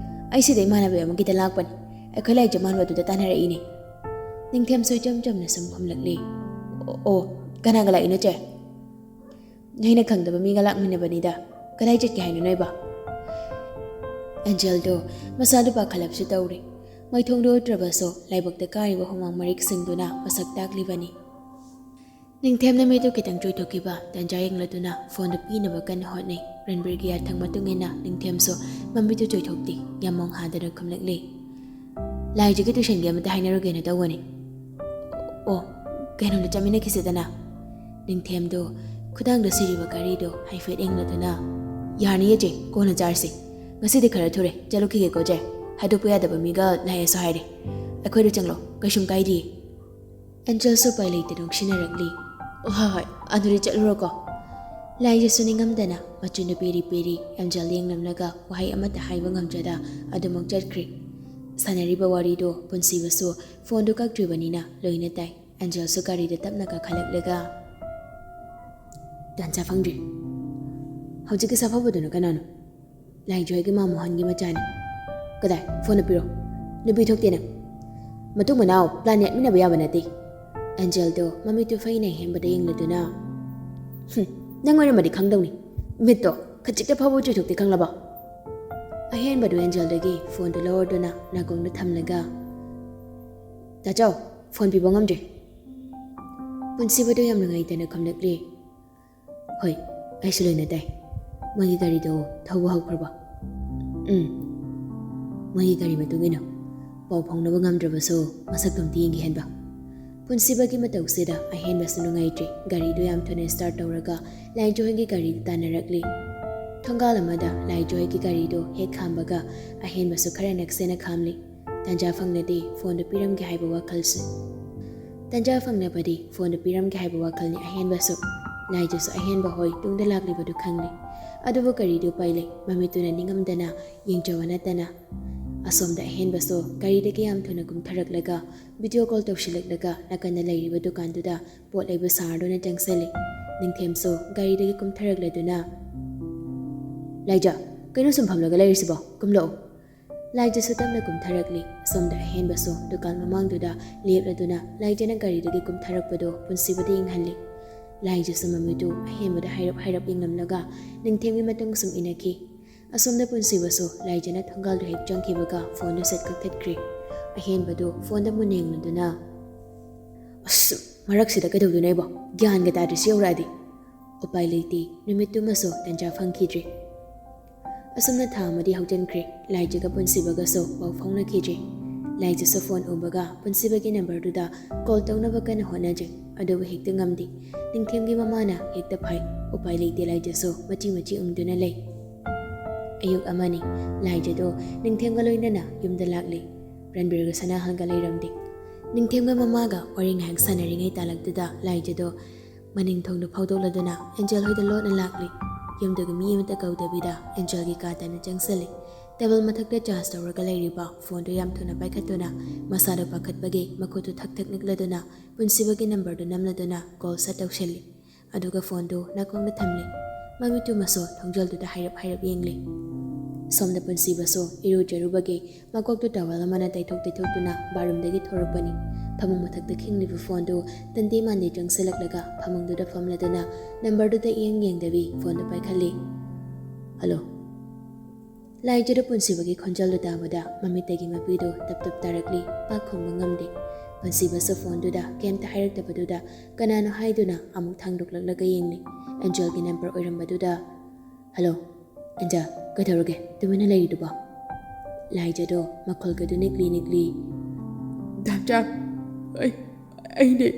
ꯑꯩ ꯁꯤꯗ ꯏꯃꯥꯟꯅꯕꯤ ꯑꯃꯒꯤꯗ ꯂꯥꯛꯄꯅꯤ꯫ ꯑꯩꯈꯣꯏ ꯂꯥꯏꯖꯥ ꯃꯥꯟꯕꯗꯨꯗ ꯇꯥꯟꯅꯔꯛꯏꯅꯦ꯫" ꯅꯤꯡꯊꯦꯝꯁꯨ ꯏꯆꯝ ꯆꯝꯅ ꯁꯨꯝ ꯈꯨꯝꯂꯛꯂꯤ, "ꯑꯣ, ꯑꯣ, ꯀꯅꯥꯒ ꯂꯥꯛꯏꯅꯣ ꯆꯦ?" "ꯅꯣꯏꯅ ꯈꯪꯗꯕ ꯃꯤꯒ ꯂꯥꯛꯃꯤꯟꯅꯕꯅꯤꯗ꯫ ꯀꯗꯥꯏ ꯆꯠꯀꯦ ꯍꯥꯏꯅꯣ ꯅꯣꯏꯕꯣ?" ꯑꯦꯟꯖꯦꯜꯗꯣ ꯃꯁꯥꯗꯨ ꯄꯥꯈꯠꯂꯞꯁꯨ ꯇꯧꯔꯦ꯫ ꯃꯥꯏꯊꯣꯡꯗꯨ ꯎꯠꯇ꯭ꯔꯕꯁꯨ ꯂꯥꯏꯕꯛꯇ ꯀꯥꯔꯤꯕ ꯍꯨꯃꯥꯡ ꯃꯔꯤꯛꯁꯤꯡꯗꯨꯅ ꯃꯁꯛ ꯇꯥꯛꯂꯤꯕꯅꯤ꯫ ꯅꯤꯡꯊꯦꯝꯅ ꯃꯤꯠꯇꯨ ꯈꯤꯇꯪ ꯆꯣꯏꯊꯣꯛꯈꯤꯕ ꯇꯟꯖꯥ ꯌꯦꯡꯂꯗꯨꯅ ꯐꯣꯟꯗꯨ ꯄꯤꯅꯕ ꯀꯟꯅ ꯍꯣꯠꯅꯩ꯫ ꯔꯟꯕꯤꯔꯒꯤ ꯌꯥꯊꯪ ꯃꯇꯨꯡ ꯏꯟꯅ ꯅꯤꯡꯊꯦꯝꯁꯨ ꯃꯃꯤꯠꯇꯨ ꯆꯣꯏꯊꯣꯛꯇꯦ, ꯌꯥꯝ ꯃꯣꯡ ꯍꯥꯗꯅ ꯈꯨꯝꯂꯛꯂꯤ, "ꯂꯥꯏꯖꯥꯒꯤ ꯇꯨꯏꯁꯟꯒꯤ ꯑꯃꯇ ꯍꯥꯏꯅꯔꯨꯒꯦꯅ ꯇꯧꯕꯅꯤ꯫" "ꯑꯣ, ꯀꯩꯅꯣꯝꯗ ꯆꯠꯃꯤꯟꯅꯈꯤꯁꯤꯗꯅ꯫" ꯅꯤꯡꯊꯦꯝꯗꯨ ꯈꯨꯗꯥꯡꯗ ꯁꯤꯔꯤꯕ ꯘꯔꯤꯗꯨ ꯍꯥꯏꯐꯦꯠ ꯌꯦꯡꯂꯗꯨꯅ, "ꯌꯥꯔꯅꯤꯌꯦ ꯆꯦ, ꯀꯣꯟꯅ ꯆꯥꯔꯁꯤ꯫ ꯉꯁꯤꯗꯤ ꯈꯔ ꯊꯨꯔꯦ, ꯆꯠꯂꯨꯈꯤꯒꯦꯀꯣ ꯆꯦ꯫ ꯍꯥꯏꯗꯣꯛꯄ ꯌꯥꯗꯕ ꯃꯤꯒ ꯂꯥꯛꯑꯦꯁꯨ ꯍꯥꯏꯔꯦ꯫ ꯑꯩꯈꯣꯏꯗ ꯆꯪꯂꯣ, ꯀꯩꯁꯨꯝ ꯀꯥꯏꯗꯤꯌꯦ"꯫ ꯑꯦꯟꯖꯦꯜꯁꯨ ꯎꯄꯥꯏ ꯂꯩꯇ ꯅꯣꯛꯁꯤꯟꯅꯔꯛꯂꯤ꯫ "ꯑꯣ, ꯍꯣꯏ ꯍꯣꯏ, ꯑꯗꯨꯗꯤ ꯆꯠꯂꯨꯔꯣꯀꯣ"꯫ ꯂꯥꯏꯖꯁꯨ ꯅꯤꯡꯉꯝꯗꯅ ꯃꯆꯨꯅ ꯄꯦꯔꯤ ꯄꯦꯔꯤ ꯑꯦꯟꯖꯦꯜꯗ ꯌꯦꯡꯂꯝꯂꯒ ꯋꯥꯍꯩ ꯑꯃꯠꯇ ꯍꯥꯏꯕ ꯉꯝꯖꯗ ꯑꯗꯨꯃꯛ ꯆꯠꯈ꯭ꯔꯦ꯫ ꯁꯥꯟꯅꯔꯤꯕ ꯋꯥꯔꯤꯗꯣ ꯄꯨꯟꯁꯤꯕꯁꯨ ꯐꯣꯟꯗꯨ ꯀꯛꯇ꯭ꯔꯤꯕꯅꯤꯅ ꯂꯣꯏꯅ ꯇꯥꯏ꯫ ꯑꯦꯟꯖꯦꯜꯁꯨ ꯒꯥꯔꯤꯗ ꯇꯞꯅ ꯀꯥꯈꯠꯂꯛꯂꯒ, "ꯇꯥꯟꯖꯥ ꯐꯪꯗ꯭ꯔꯤ꯫ ꯍꯧꯖꯤꯛꯀꯤ ꯁꯥꯐꯕꯗꯨꯅ ꯀꯅꯥꯅꯣ?" "ꯂꯥꯏꯖꯣꯏꯒꯤ ꯃꯥꯃꯣꯍꯟꯒꯤ ꯃꯆꯥꯅꯤ"꯫ "ꯀꯗꯥꯏ? ꯐꯣꯟꯗꯨ ꯄꯤꯔꯣ꯫ ꯅꯨꯄꯤ ꯊꯣꯛꯇꯦ ꯅꯪ꯫ ꯃꯇꯨꯡ ꯃꯅꯥꯎ ꯄ꯭ꯂꯥꯟ ꯌꯥꯠꯃꯤꯟꯅꯕ ꯌꯥꯕ ꯅꯠꯇꯦ"꯫ ꯑꯦꯟꯖꯦꯜꯗꯣ ꯃꯃꯤꯠꯇꯨ ꯐꯩꯅ ꯍꯦꯟꯕꯗ ꯌꯦꯡꯂꯗꯨꯅ, "ꯍꯨꯝ, ꯅꯪ ꯑꯣꯏꯔꯝꯃꯗꯤ ꯈꯪꯗꯧꯅꯤ꯫ ꯃꯤꯠꯇꯣ ꯈꯖꯤꯛꯇ ꯐꯥꯎꯕ ꯆꯨꯏꯊꯣꯛꯇꯦ, ꯈꯪꯂꯕ?" ꯑꯍꯦꯟꯕꯗꯨ ꯑꯦꯟꯖꯦꯜꯗꯒꯤ ꯐꯣꯟꯗꯨ ꯂꯧꯔꯗꯨꯅ ꯅꯥꯀꯣꯡꯗ ꯊꯝꯂꯒ, "ꯇꯥꯆꯧ, ꯐꯣꯟ ꯄꯤꯕ ꯉꯝꯗ꯭ꯔꯦ"꯫ ꯄꯨꯟꯁꯤꯕꯗꯨ ꯌꯥꯝ ꯅꯨꯡꯉꯥꯏꯇꯅ ꯈꯨꯝꯂꯛꯂꯦ꯫ "ꯍꯣꯏ, ꯑꯩꯁꯨ ꯂꯣꯏꯅ ꯇꯥꯏ꯫ ꯃꯣꯏꯒꯤ ꯒꯥꯔꯤꯗꯣ ꯊꯧꯕ ꯍꯧꯈ꯭ꯔꯕ?" "ꯎꯝ, ꯃꯣꯏꯒꯤ ꯒꯥꯔꯤ ꯃꯇꯨꯡ ꯏꯟꯅ꯫ ꯄꯥꯎ ꯐꯥꯎꯅꯕ ꯉꯝꯗ꯭ꯔꯕꯁꯨ ꯃꯁꯛꯇꯣ ꯑꯝꯇ ꯌꯦꯡꯒꯦ ꯍꯦꯟꯕ"꯫ ꯄꯨꯟꯁꯤꯕꯒꯤ ꯃꯇꯧꯁꯤꯗ ꯑꯍꯦꯟꯕꯁꯨ ꯅꯨꯡꯉꯥꯏꯇ꯭ꯔꯦ꯫ ꯒꯥꯔꯤꯗꯨ ꯌꯥꯝ ꯊꯨꯅ ꯁ꯭ꯇꯥꯔꯠ ꯇꯧꯔꯒ ꯂꯥꯏꯖꯣꯏꯒꯤ ꯒꯥꯔꯤꯗ ꯇꯥꯟꯅꯔꯛꯂꯤ꯫ ꯊꯣꯡꯒꯥꯜ ꯑꯃꯗ ꯂꯥꯏꯖꯣꯏꯒꯤ ꯒꯥꯔꯤꯗꯨ ꯍꯦꯛ ꯈꯥꯝꯕꯒ ꯑꯍꯦꯟꯕꯁꯨ ꯈꯔ ꯅꯛꯁꯦꯅ ꯈꯥꯝꯂꯤ꯫ ꯇꯥꯟꯖꯥ ꯐꯪꯂꯗꯤ ꯐꯣꯟꯗꯨ ꯄꯤꯔꯝꯒꯦ ꯍꯥꯏꯕ ꯋꯥꯈꯜꯁꯨ꯫ ꯇꯥꯟꯖꯥ ꯐꯪꯂꯕꯗꯤ ꯐꯣꯟꯗꯨ ꯄꯤꯔꯝꯒꯦ ꯍꯥꯏꯕ ꯋꯥꯈꯜꯅꯤ ꯑꯍꯦꯟꯕꯁꯨ꯫ ꯂꯥꯏꯖꯁꯨ ꯑꯍꯦꯟꯕ ꯍꯣꯏ ꯇꯨꯡꯗ ꯂꯥꯛꯂꯤꯕꯗꯨ ꯈꯪꯂꯤ꯫ ꯑꯗꯨꯕꯨ ꯀꯔꯤꯗꯤ ꯎꯄꯥꯏ ꯂꯩ? ꯃꯃꯤꯠꯇꯨꯅ ꯅꯤꯡꯉꯝꯗꯅ ꯌꯦꯡꯖꯕ ꯅꯠꯇꯅ꯫ ꯑꯁꯣꯝꯗ ꯑꯍꯦꯟꯕꯁꯨ ꯒꯥꯔꯤꯗꯒꯤ ꯌꯥꯝ ꯊꯨꯅ ꯀꯨꯝꯊꯔꯛꯂꯒ ꯚꯤꯗꯤꯑꯣ ꯀꯣꯜ ꯇꯧꯁꯤꯜꯂꯛꯂꯒ ꯅꯥꯀꯟꯗ ꯂꯩꯔꯤꯕ ꯗꯨꯀꯥꯟꯗꯨꯗ ꯄꯣꯠ ꯂꯩꯕ ꯁꯥꯔꯗꯨꯅ ꯆꯪꯁꯤꯜꯂꯤ꯫ ꯅꯤꯡꯊꯦꯝꯁꯨ ꯒꯥꯔꯤꯗꯒꯤ ꯀꯨꯝꯊꯔꯛꯂꯗꯨꯅ, "ꯂꯥꯏꯖ, ꯀꯩꯅꯣ ꯁꯨꯝ ꯐꯝꯂꯒ ꯂꯩꯔꯤꯁꯤꯕꯣ? ꯀꯨꯝꯂꯛꯑꯣ"꯫ ꯂꯥꯏꯖꯁꯨ ꯇꯞꯅ ꯀꯨꯝꯊꯔꯛꯂꯤ꯫ ꯑꯁꯣꯝꯗ ꯑꯍꯦꯟꯕꯁꯨ ꯗꯨꯀꯥꯟ ꯃꯃꯥꯡꯗꯨꯗ ꯂꯦꯞꯂꯗꯨꯅ ꯂꯥꯏꯖꯅ ꯒꯥꯔꯤꯗꯒꯤ ꯀꯨꯝꯊꯔꯛꯄꯗꯨ ꯄꯨꯟꯁꯤꯕꯗ ꯌꯦꯡꯍꯜꯂꯤ꯫ ꯂꯥꯏꯖꯁꯨ ꯃꯃꯤꯠꯇꯨ ꯑꯍꯦꯟꯕꯗ ꯍꯥꯏꯔꯞ ꯍꯥꯏꯔꯞ ꯌꯦꯡꯂꯝꯂꯒ ꯅꯤꯡꯊꯦꯝꯒꯤ ꯃꯇꯨꯡ ꯁꯨꯝ ꯏꯟꯅꯈꯤ꯫ ꯑꯁꯣꯝꯗ ꯄꯨꯟꯁꯤꯕꯁꯨ ꯂꯥꯏꯖꯅ ꯊꯣꯡꯒꯥꯜꯗꯨ ꯍꯦꯛ ꯆꯪꯈꯤꯕꯒ ꯐꯣꯟꯗꯨ ꯁꯠ ꯀꯛꯊꯠꯈ꯭ꯔꯦ꯫ ꯑꯍꯦꯟꯕꯗꯨ ꯐꯣꯟꯗ ꯃꯨꯟꯅ ꯌꯦꯡꯂꯗꯨꯅ, "ꯑꯁ, ꯃꯔꯛꯁꯤꯗ ꯀꯩꯗꯧꯗꯣꯏꯅꯣ ꯑꯩꯕꯣ? ꯒ꯭ꯌꯥꯟꯒ ꯇꯥꯗ꯭ꯔꯦ ꯁꯤ ꯌꯧꯔꯛꯑꯗꯤ"꯫ ꯎꯄꯥꯏ ꯂꯩꯇꯦ, ꯅꯨꯃꯤꯠꯇꯨꯃꯁꯨ ꯇꯟꯖꯥ ꯐꯪꯈꯤꯗ꯭ꯔꯦ꯫ ꯑꯁꯨꯝꯅ ꯊꯥ ꯑꯃꯗꯤ ꯍꯧꯖꯤꯟꯈ꯭ꯔꯦ꯫ ꯂꯥꯏꯖꯒ ꯄꯨꯟꯁꯤꯕꯒꯁꯨ ꯄꯥꯎ ꯐꯥꯎꯅꯈꯤꯗ꯭ꯔꯦ꯫ ꯂꯥꯏꯖꯁꯨ ꯐꯣꯟ ꯎꯕꯒ ꯄꯨꯟꯁꯤꯕꯒꯤ ꯅꯝꯕꯔꯗꯨꯗ ꯀꯣꯜ ꯇꯧꯅꯕ ꯀꯟꯅ ꯍꯣꯠꯅꯖꯩ, ꯑꯗꯨꯕꯨ ꯍꯦꯛꯇ ꯉꯝꯗꯦ꯫ ꯅꯤꯡꯊꯦꯝꯒꯤ ꯃꯃꯥꯅ ꯍꯦꯛꯇ ꯐꯥꯏ꯫ ꯎꯄꯥꯏ ꯂꯩꯇꯦ, ꯂꯥꯏꯖꯁꯨ ꯃꯆꯤ ꯃꯆꯤ ꯎꯪꯗꯨꯅ ꯂꯩ꯫ ꯑꯌꯨꯛ ꯑꯃꯅꯤ꯫ ꯂꯥꯏꯖꯗꯣ ꯅꯤꯡꯊꯦꯝꯒ ꯂꯣꯏꯅꯅ ꯌꯨꯝꯗ ꯂꯥꯛꯂꯤ꯫ ꯔꯟꯕꯤꯔꯒ ꯁꯅꯥꯍꯜꯒ ꯂꯩꯔꯝꯗꯦ꯫ ꯅꯤꯡꯊꯦꯝꯒ ꯃꯃꯥꯒ ꯋꯥꯔꯤ ꯉꯥꯏꯍꯥꯛ ꯁꯥꯟꯅꯔꯤꯉꯩ ꯇꯥꯂꯛꯇꯨꯗ ꯂꯥꯏꯖꯗꯣ ꯃꯅꯤꯡ ꯊꯣꯡꯗꯨ ꯐꯥꯎꯗꯣꯛꯂꯗꯨꯅ ꯑꯦꯟꯖꯦꯜ ꯍꯣꯏꯗ ꯂꯣꯠꯅ ꯂꯥꯛꯂꯤ꯫ ꯌꯨꯝꯗꯨꯒꯤ ꯃꯤ ꯑꯃꯠꯇ ꯀꯧꯗꯕꯤꯗ ꯑꯦꯟꯖꯦꯜꯒꯤ ꯀꯥ ꯇꯥꯟꯅ ꯆꯪꯁꯤꯜꯂꯤ꯫ ꯇꯦꯕꯜ ꯃꯊꯛꯇ ꯆꯥꯔꯖ ꯇꯧꯔꯒ ꯂꯩꯔꯤꯕ ꯐꯣꯟꯗꯨ ꯌꯥꯝ ꯊꯨꯅ ꯄꯥꯏꯈꯠꯇꯨꯅ ꯃꯁꯥꯗꯨ ꯄꯥꯈꯠꯄꯒꯤ ꯃꯈꯨꯠꯇꯨ ꯊꯛ ꯊꯛ ꯅꯤꯛꯂꯗꯨꯅ ꯄꯨꯟꯁꯤꯕꯒꯤ ꯅꯝꯕꯔꯗꯨ ꯅꯝꯂꯗꯨꯅ ꯀꯣꯜ ꯁꯠ ꯇꯧꯁꯤꯜꯂꯤ꯫ ꯑꯗꯨꯒ ꯐꯣꯟꯗꯨ ꯅꯥꯀꯣꯡꯗ ꯊꯝꯂꯤ꯫ ꯃꯃꯤꯠꯇꯨꯃꯁꯨ ꯊꯣꯡꯖꯦꯜꯗꯨꯗ ꯍꯥꯏꯔꯞ ꯍꯥꯏꯔꯞ ꯌꯦꯡꯂꯤ꯫ ꯁꯣꯝꯗ ꯄꯨꯟꯁꯤꯕꯁꯨ ꯏꯔꯨꯖꯔꯨꯕꯒꯤ ꯃꯀꯣꯛꯇꯨ ꯇꯋꯦꯜ ꯑꯃꯅ ꯇꯩꯊꯣꯛ ꯇꯩꯊꯣꯛꯇꯨꯅ ꯕꯥꯠꯔꯨꯝꯗꯒꯤ ꯊꯣꯔꯛꯄꯅꯤ꯫ ꯐꯃꯨꯡ ꯃꯊꯛꯇ ꯈꯤꯡꯂꯤꯕ ꯐꯣꯟꯗꯨ ꯇꯟꯗꯦ ꯃꯥꯟꯗꯦ ꯆꯪꯁꯤꯜꯂꯛꯂꯒ ꯐꯃꯨꯡꯗꯨꯗ ꯐꯝꯂꯗꯨꯅ ꯅꯝꯕꯔꯗꯨꯗ ꯏꯌꯦꯡ ꯌꯦꯡꯗꯕꯤ ꯐꯣꯟꯗꯨ ꯄꯥꯏꯈꯠꯂꯤ꯫ "ꯍꯜꯂꯣ?" ꯂꯥꯏꯖꯗ ꯄꯨꯟꯁꯤꯕꯒꯤ ꯈꯣꯟꯖꯦꯜꯗꯨ ꯇꯥꯕꯗ ꯃꯃꯤꯠꯇꯒꯤ ꯃꯄꯤꯗꯨ ꯇꯞ ꯇꯞ ꯇꯥꯔꯛꯂꯤ꯫ ꯄꯥꯛ ꯈꯨꯝꯕ ꯉꯝꯗꯦ꯫ ꯄꯨꯟꯁꯤꯕꯁꯨ ꯐꯣꯟꯗꯨꯗ ꯀꯩꯝꯇ ꯍꯥꯏꯔꯛꯇꯕꯗꯨꯗ ꯀꯅꯥꯅꯣ ꯍꯥꯏꯗꯨꯅ ꯑꯃꯨꯛ ꯊꯥꯡꯗꯣꯛꯂꯛꯂꯒ ꯌꯦꯡꯂꯤ꯫ ꯑꯦꯟꯖꯦꯜꯒꯤ ꯅꯝꯕꯔ ꯑꯣꯏꯔꯝꯕꯗꯨꯗ, "ꯍꯜꯂꯣ, ꯑꯦꯟꯖꯦꯜ, ꯀꯩꯗꯧꯔꯒꯦ? ꯇꯨꯃꯤꯟꯅ ꯂꯩꯔꯤꯗꯨꯕꯣ?" ꯂꯥꯏꯖꯗꯣ ꯃꯈꯣꯜꯒꯗꯨ ꯅꯤꯛꯂꯤ ꯅꯤꯛꯂꯤ꯫ "ꯗꯥꯝꯆꯥ, ꯑꯩ, ꯑꯩꯅꯦ꯫"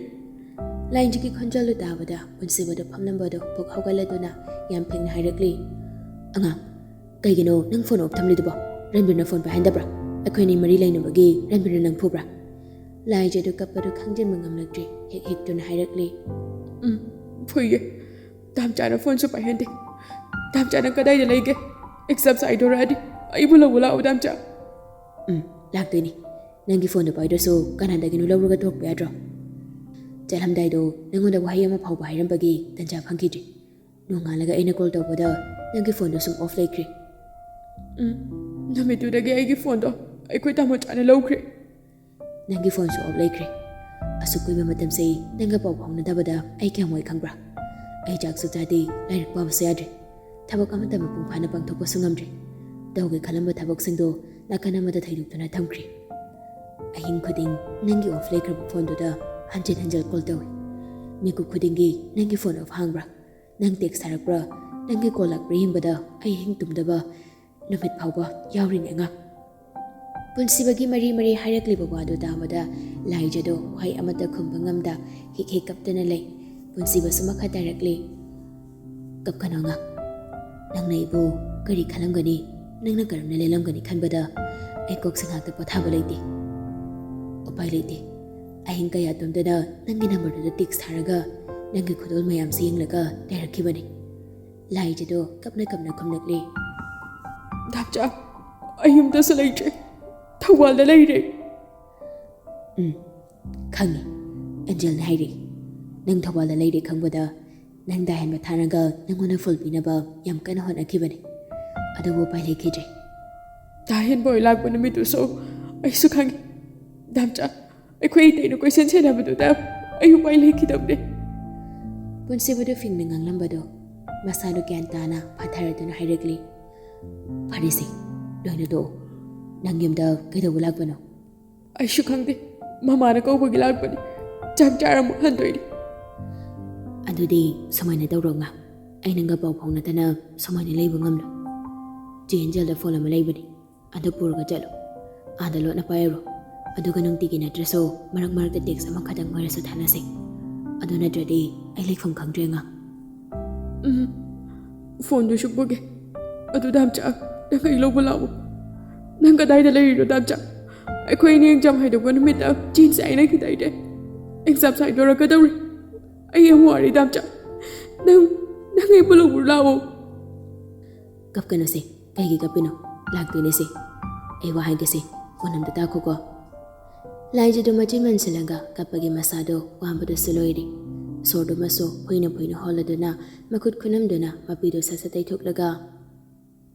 ꯂꯥꯏꯖꯒꯤ ꯈꯣꯟꯖꯦꯜꯗꯨ ꯇꯥꯕꯗ ꯄꯨꯟꯁꯤꯕꯗꯨ ꯐꯝꯂꯝꯕꯗꯨ ꯄꯨꯛ ꯍꯧꯒꯠꯂꯗꯨꯅ ꯌꯥꯝ ꯐꯤꯡꯅ ꯍꯥꯏꯔꯛꯂꯤ꯫ "ꯑꯉꯥꯡ, ꯀꯩꯒꯤꯅꯣ ꯅꯪ ꯐꯣꯟ ꯑꯣꯐ ꯊꯝꯂꯤꯗꯨꯕꯣ? ꯔꯟꯕꯤꯔꯅ ꯐꯣꯟ ꯄꯥꯏꯍꯟꯗꯕ꯭ꯔꯥ? ꯑꯩꯈꯣꯏ ꯑꯅꯤ ꯃꯔꯤ ꯂꯩꯅꯕꯒꯤ ꯔꯟꯕꯤꯔꯅ ꯅꯪ ꯐꯨꯕ꯭ꯔꯥ?" ꯂꯥꯏꯖꯗꯨ ꯀꯞꯄꯗꯨ ꯈꯥꯡꯖꯤꯟꯕ ꯉꯝꯂꯛꯇ꯭ꯔꯦ꯫ ꯍꯦꯛ ꯍꯦꯛꯇꯨꯅ ꯍꯥꯏꯔꯛꯂꯤ꯫ "ꯎꯝ, ꯐꯨꯏꯌꯦ꯫ ꯗꯥꯝꯆꯥꯅ ꯐꯣꯟꯁꯨ ꯄꯥꯏꯍꯟꯗꯦ꯫ ꯗꯥꯝꯆꯥꯅ ꯀꯗꯥꯏꯗ ꯂꯩꯒꯦ? ꯑꯦꯛꯖꯥꯝ ꯆꯥꯏꯗꯣꯔꯛꯑꯗꯤ ꯑꯩꯕꯨ ꯂꯧꯕ ꯂꯥꯛꯑꯣ, ꯗꯥꯝꯆꯥ꯫" "ꯎꯝ, ꯂꯥꯛꯇꯣꯏꯅꯤ꯫ ꯅꯪꯒꯤ ꯐꯣꯟꯗꯣ ꯄꯥꯏꯗ꯭ꯔꯁꯨ ꯀꯅꯥꯗꯒꯤꯅꯣ ꯂꯧꯔꯒ ꯊꯣꯛꯄ ꯌꯥꯗ꯭ꯔꯣ? ꯆꯠꯂꯝꯗꯥꯏꯗꯣ ꯅꯪꯉꯣꯟꯗ ꯋꯥꯍꯩ ꯑꯃ ꯐꯥꯎꯕ ꯍꯥꯏꯔꯝꯕꯒꯤ ꯇꯟꯖꯥ ꯐꯪꯈꯤꯗ꯭ꯔꯤ꯫ ꯅꯣꯡꯉꯥꯜꯂꯒ ꯑꯩꯅ ꯀꯣꯜ ꯇꯧꯕꯗ ꯅꯪꯒꯤ ꯐꯣꯟꯗꯣ ꯁꯨꯝ ꯑꯣꯐ ꯂꯩꯈ꯭ꯔꯦ꯫" "ꯎꯝ, ꯅꯨꯃꯤꯠꯇꯨꯗꯒꯤ ꯑꯩꯒꯤ ꯐꯣꯟꯗꯣ ꯑꯩꯈꯣꯏ ꯇꯥꯃꯣꯆꯥꯅ ꯂꯧꯈ꯭ꯔꯦ꯫" "ꯅꯪꯒꯤ ꯐꯣꯟꯁꯨ ꯑꯣꯐ ꯂꯩꯈ꯭ꯔꯦ꯫ ꯑꯁꯨꯛ ꯀꯨꯏꯕ ꯃꯇꯝꯁꯦ ꯅꯪꯒ ꯄꯥꯎ ꯐꯥꯎꯅꯗꯕꯗ ꯑꯩ ꯀꯌꯥꯝ ꯋꯥꯏ ꯈꯪꯕ꯭ꯔꯥ? ꯑꯩ ꯆꯥꯛꯁꯨ ꯆꯥꯗꯦ, ꯂꯥꯏꯔꯤꯛ ꯄꯥꯕꯁꯨ ꯌꯥꯗ꯭ꯔꯦ꯫ ꯊꯕꯛ ꯑꯃꯠꯇ ꯃꯄꯨꯡ ꯐꯥꯅ ꯄꯥꯡꯊꯣꯛꯄꯁꯨ ꯉꯝꯗ꯭ꯔꯦ꯫ ꯇꯧꯒꯦ ꯈꯜꯂꯝꯕ ꯊꯕꯛꯁꯤꯡꯗꯣ ꯅꯥꯀꯟ ꯑꯃꯗ ꯊꯩꯗꯣꯛꯇꯨꯅ ꯊꯝꯈ꯭ꯔꯦ꯫ ꯑꯍꯤꯡ ꯈꯨꯗꯤꯡ ꯅꯪꯒꯤ ꯑꯣꯐ ꯂꯩꯈ꯭ꯔꯕ ꯐꯣꯟꯗꯨꯗ ꯍꯟꯖꯤꯟ ꯍꯟꯖꯤꯟ ꯀꯣꯜ ꯇꯧꯏ꯫ ꯃꯤꯀꯨꯞ ꯈꯨꯗꯤꯡꯒꯤ ꯅꯪꯒꯤ ꯐꯣꯟ ꯑꯣꯐ ꯍꯥꯡꯕ꯭ꯔꯥ? ꯅꯪ ꯇꯦꯛꯁ ꯊꯥꯔꯛꯄ꯭ꯔꯥ? ꯅꯪꯒꯤ ꯀꯣꯜ ꯂꯥꯛꯄ꯭ꯔꯥ ꯌꯦꯡꯕꯗ ꯑꯩ ꯑꯍꯤꯡ ꯇꯨꯝꯗꯕ ꯅꯨꯃꯤꯠ ꯐꯥꯎꯕ ꯌꯥꯎꯔꯤꯅꯦ ꯑꯉꯥꯡ꯫" ꯄꯨꯟꯁꯤꯕꯒꯤ ꯃꯔꯤ ꯃꯔꯤ ꯍꯥꯏꯔꯛꯂꯤꯕ ꯋꯥꯗꯨ ꯇꯥꯕꯗ ꯂꯥꯏꯖꯗꯣ ꯋꯥꯍꯩ ꯑꯃꯠꯇ ꯈꯨꯝꯕ ꯉꯝꯗ ꯍꯤꯛ ꯍꯤꯛ ꯀꯞꯇꯨꯅ ꯂꯩ꯫ ꯄꯨꯟꯁꯤꯕꯁꯨ ꯃꯈꯥ ꯇꯥꯔꯛꯂꯤ, "ꯀꯞꯀꯅꯣ ꯑꯉꯥꯡ, ꯅꯪꯅ ꯑꯩꯕꯨ ꯀꯔꯤ ꯈꯜꯂꯝꯒꯅꯤ, ꯅꯪꯅ ꯀꯔꯝꯅ ꯂꯦꯜꯂꯝꯒꯅꯤ ꯈꯟꯕꯗ ꯑꯩ ꯀꯣꯛꯁꯦ ꯉꯥꯛꯇ ꯄꯣꯊꯥꯕ ꯂꯩꯇꯦ꯫ ꯎꯄꯥꯏ ꯂꯩꯇꯦ, ꯑꯍꯤꯡ ꯀꯌꯥ ꯇꯨꯝꯗꯅ ꯅꯪꯒꯤ ꯅꯝꯕꯔꯗꯨꯗ ꯇꯦꯛꯁ ꯊꯥꯔꯒ ꯅꯪꯒꯤ ꯈꯨꯗꯣꯜ ꯃꯌꯥꯝꯁꯤ ꯌꯦꯡꯂꯒ ꯂꯩꯔꯛꯈꯤꯕꯅꯤ꯫" ꯂꯥꯏꯖꯗꯣ ꯀꯞꯅ ꯀꯞꯅ ꯈꯨꯝꯂꯛꯂꯤ, "ꯗꯥꯝꯆꯥ, ꯑꯩ ꯌꯨꯝꯗꯁꯨ ꯂꯩꯇ꯭ꯔꯦ, ꯊꯧꯕꯥꯜꯗ ꯂꯩꯔꯦ꯫" "ꯎꯝ, ꯈꯪꯉꯤ꯫ ꯑꯦꯟꯖꯦꯜꯅ ꯍꯥꯏꯔꯛꯏ, ꯅꯪ ꯊꯧꯕꯥꯜꯗ ꯂꯩꯔꯦ ꯈꯪꯕꯗ ꯅꯪ ꯗꯥ ꯍꯦꯟꯕ ꯊꯥꯔꯒ ꯅꯪꯉꯣꯟꯗ ꯐꯨꯜ ꯄꯤꯅꯕ ꯌꯥꯝ ꯀꯟꯅ ꯍꯣꯠꯅꯈꯤꯕꯅꯤ, ꯑꯗꯨꯕꯨ ꯎꯄꯥꯏ ꯂꯩꯈꯤꯗ꯭ꯔꯦ꯫" "ꯗꯥ ꯍꯦꯟꯕ ꯍꯣꯏ ꯂꯥꯛꯄ ꯅꯨꯃꯤꯠꯇꯨꯁꯨ ꯑꯩꯁꯨ ꯈꯪꯉꯤ꯫ ꯗꯥꯝꯆꯥ, ꯑꯩꯈꯣꯏ ꯏꯇꯩꯅ ꯀꯣꯏꯁꯦꯟ ꯁꯦꯟꯅꯕꯗꯨꯗ ꯑꯩ ꯎꯄꯥꯏ ꯂꯩꯈꯤꯗꯕꯅꯦ꯫" ꯄꯨꯟꯁꯤꯕꯗꯨ ꯐꯤꯡꯅ ꯉꯥꯡꯂꯝꯕꯗꯣ ꯃꯁꯥꯗꯨ ꯒ꯭ꯌꯥꯟ ꯇꯥꯅ ꯐꯥꯊꯔꯗꯨꯅ ꯍꯥꯏꯔꯛꯂꯤ, "ꯐꯔꯦꯁꯦ, ꯂꯣꯏꯅ ꯇꯣꯛꯑꯣ꯫ ꯅꯪ ꯌꯨꯝꯗ ꯀꯩꯗꯧꯕ ꯂꯥꯛꯄꯅꯣ?" "ꯑꯩꯁꯨ ꯈꯪꯗꯦ, ꯃꯃꯥꯅ ꯀꯧꯕꯒꯤ ꯂꯥꯛꯄꯅꯤ꯫ ꯆꯥꯛ ꯆꯥꯔ ꯑꯃꯨꯛ ꯍꯟꯗꯣꯏꯅꯤ꯫" "ꯑꯗꯨꯗꯤ ꯁꯨꯃꯥꯏꯅ ꯇꯧꯔꯣ ꯑꯉꯥꯡ, ꯑꯩ ꯅꯪꯒ ꯄꯥꯎ ꯐꯥꯎꯅꯗꯅ ꯁꯨꯃꯥꯏꯅ ꯂꯩꯕ ꯉꯝꯂꯣꯏ꯫ ꯆꯦ ꯑꯦꯟꯖꯦꯜꯗ ꯐꯣꯟ ꯑꯃ ꯂꯩꯕꯅꯤ, ꯑꯗꯨ ꯄꯨꯔꯒ ꯆꯠꯂꯣ꯫ ꯑꯥꯗ ꯂꯣꯠꯅ ꯄꯥꯏꯔꯨꯔꯣ꯫ ꯑꯗꯨꯒ ꯅꯨꯡꯇꯤꯒꯤ ꯅꯠꯇ꯭ꯔꯁꯨ ꯃꯔꯛ ꯃꯔꯛꯇ ꯇꯦꯛꯁ ꯑꯃꯈꯛꯇꯪ ꯑꯣꯏꯔꯁꯨ ꯊꯥꯅꯁꯦ꯫ ꯑꯗꯨ ꯅꯠꯇ꯭ꯔꯗꯤ ꯑꯩ ꯂꯩꯐꯝ ꯈꯪꯗ꯭ꯔꯦ ꯑꯉꯥꯡ꯫" "ꯎꯝ, ꯐꯣꯟꯗꯨꯁꯨ ꯄꯨꯒꯦ꯫ ꯑꯗꯨ ꯗꯥꯝꯆꯥ, ꯅꯪ ꯑꯩ ꯂꯧꯕ ꯂꯥꯛꯑꯣ꯫" "ꯅꯪ ꯀꯗꯥꯏꯗ ꯂꯩꯔꯤꯅꯣ ꯗꯥꯝꯆꯥ? ꯑꯩꯈꯣꯏ ꯑꯅꯤ ꯑꯦꯛꯖꯥꯝ ꯍꯥꯏꯗꯣꯛꯄ ꯅꯨꯃꯤꯠꯇ ꯆꯦꯟꯁꯦ ꯍꯥꯏꯅꯈꯤꯗꯥꯏꯅꯦ? ꯑꯦꯛꯖꯥꯝ ꯁꯥꯏꯗꯣꯔꯛꯀꯗꯧꯔꯦ꯫ ꯑꯩ ꯌꯥꯝ ꯋꯥꯔꯦ ꯗꯥꯝꯆꯥ꯫ ꯅꯪ, ꯅꯪ ꯑꯩꯕꯨ ꯂꯧꯕ ꯂꯥꯛꯑꯣ꯫" "ꯀꯞꯀꯅꯨꯁꯦ, ꯀꯩꯒꯤ ꯀꯞꯄꯤꯅꯣ? ꯂꯥꯛꯇꯣꯏꯅꯦꯁꯦ꯫ ꯑꯩ ꯋꯥ ꯍꯥꯏꯒꯦꯁꯦ, ꯐꯣꯟ ꯑꯝꯇ ꯇꯥꯈꯣꯀꯣ꯫" ꯂꯥꯏꯖꯗꯨ ꯃꯆꯤꯟ ꯃꯟꯁꯤꯜꯂꯒ ꯀꯞꯄꯒꯤ ꯃꯁꯥꯗꯣ ꯋꯥꯕꯗꯁꯨ ꯂꯣꯏꯔꯦ꯫ ꯁꯣꯔꯗꯨꯃꯁꯨ ꯐꯨꯏꯅ ꯐꯨꯏꯅ ꯍꯣꯜꯂꯗꯨꯅ ꯃꯈꯨꯠ ꯈꯨꯅꯝꯗꯨꯅ ꯃꯄꯤꯗꯨ ꯁꯠ ꯁꯠ ꯇꯩꯊꯣꯛꯂꯒ,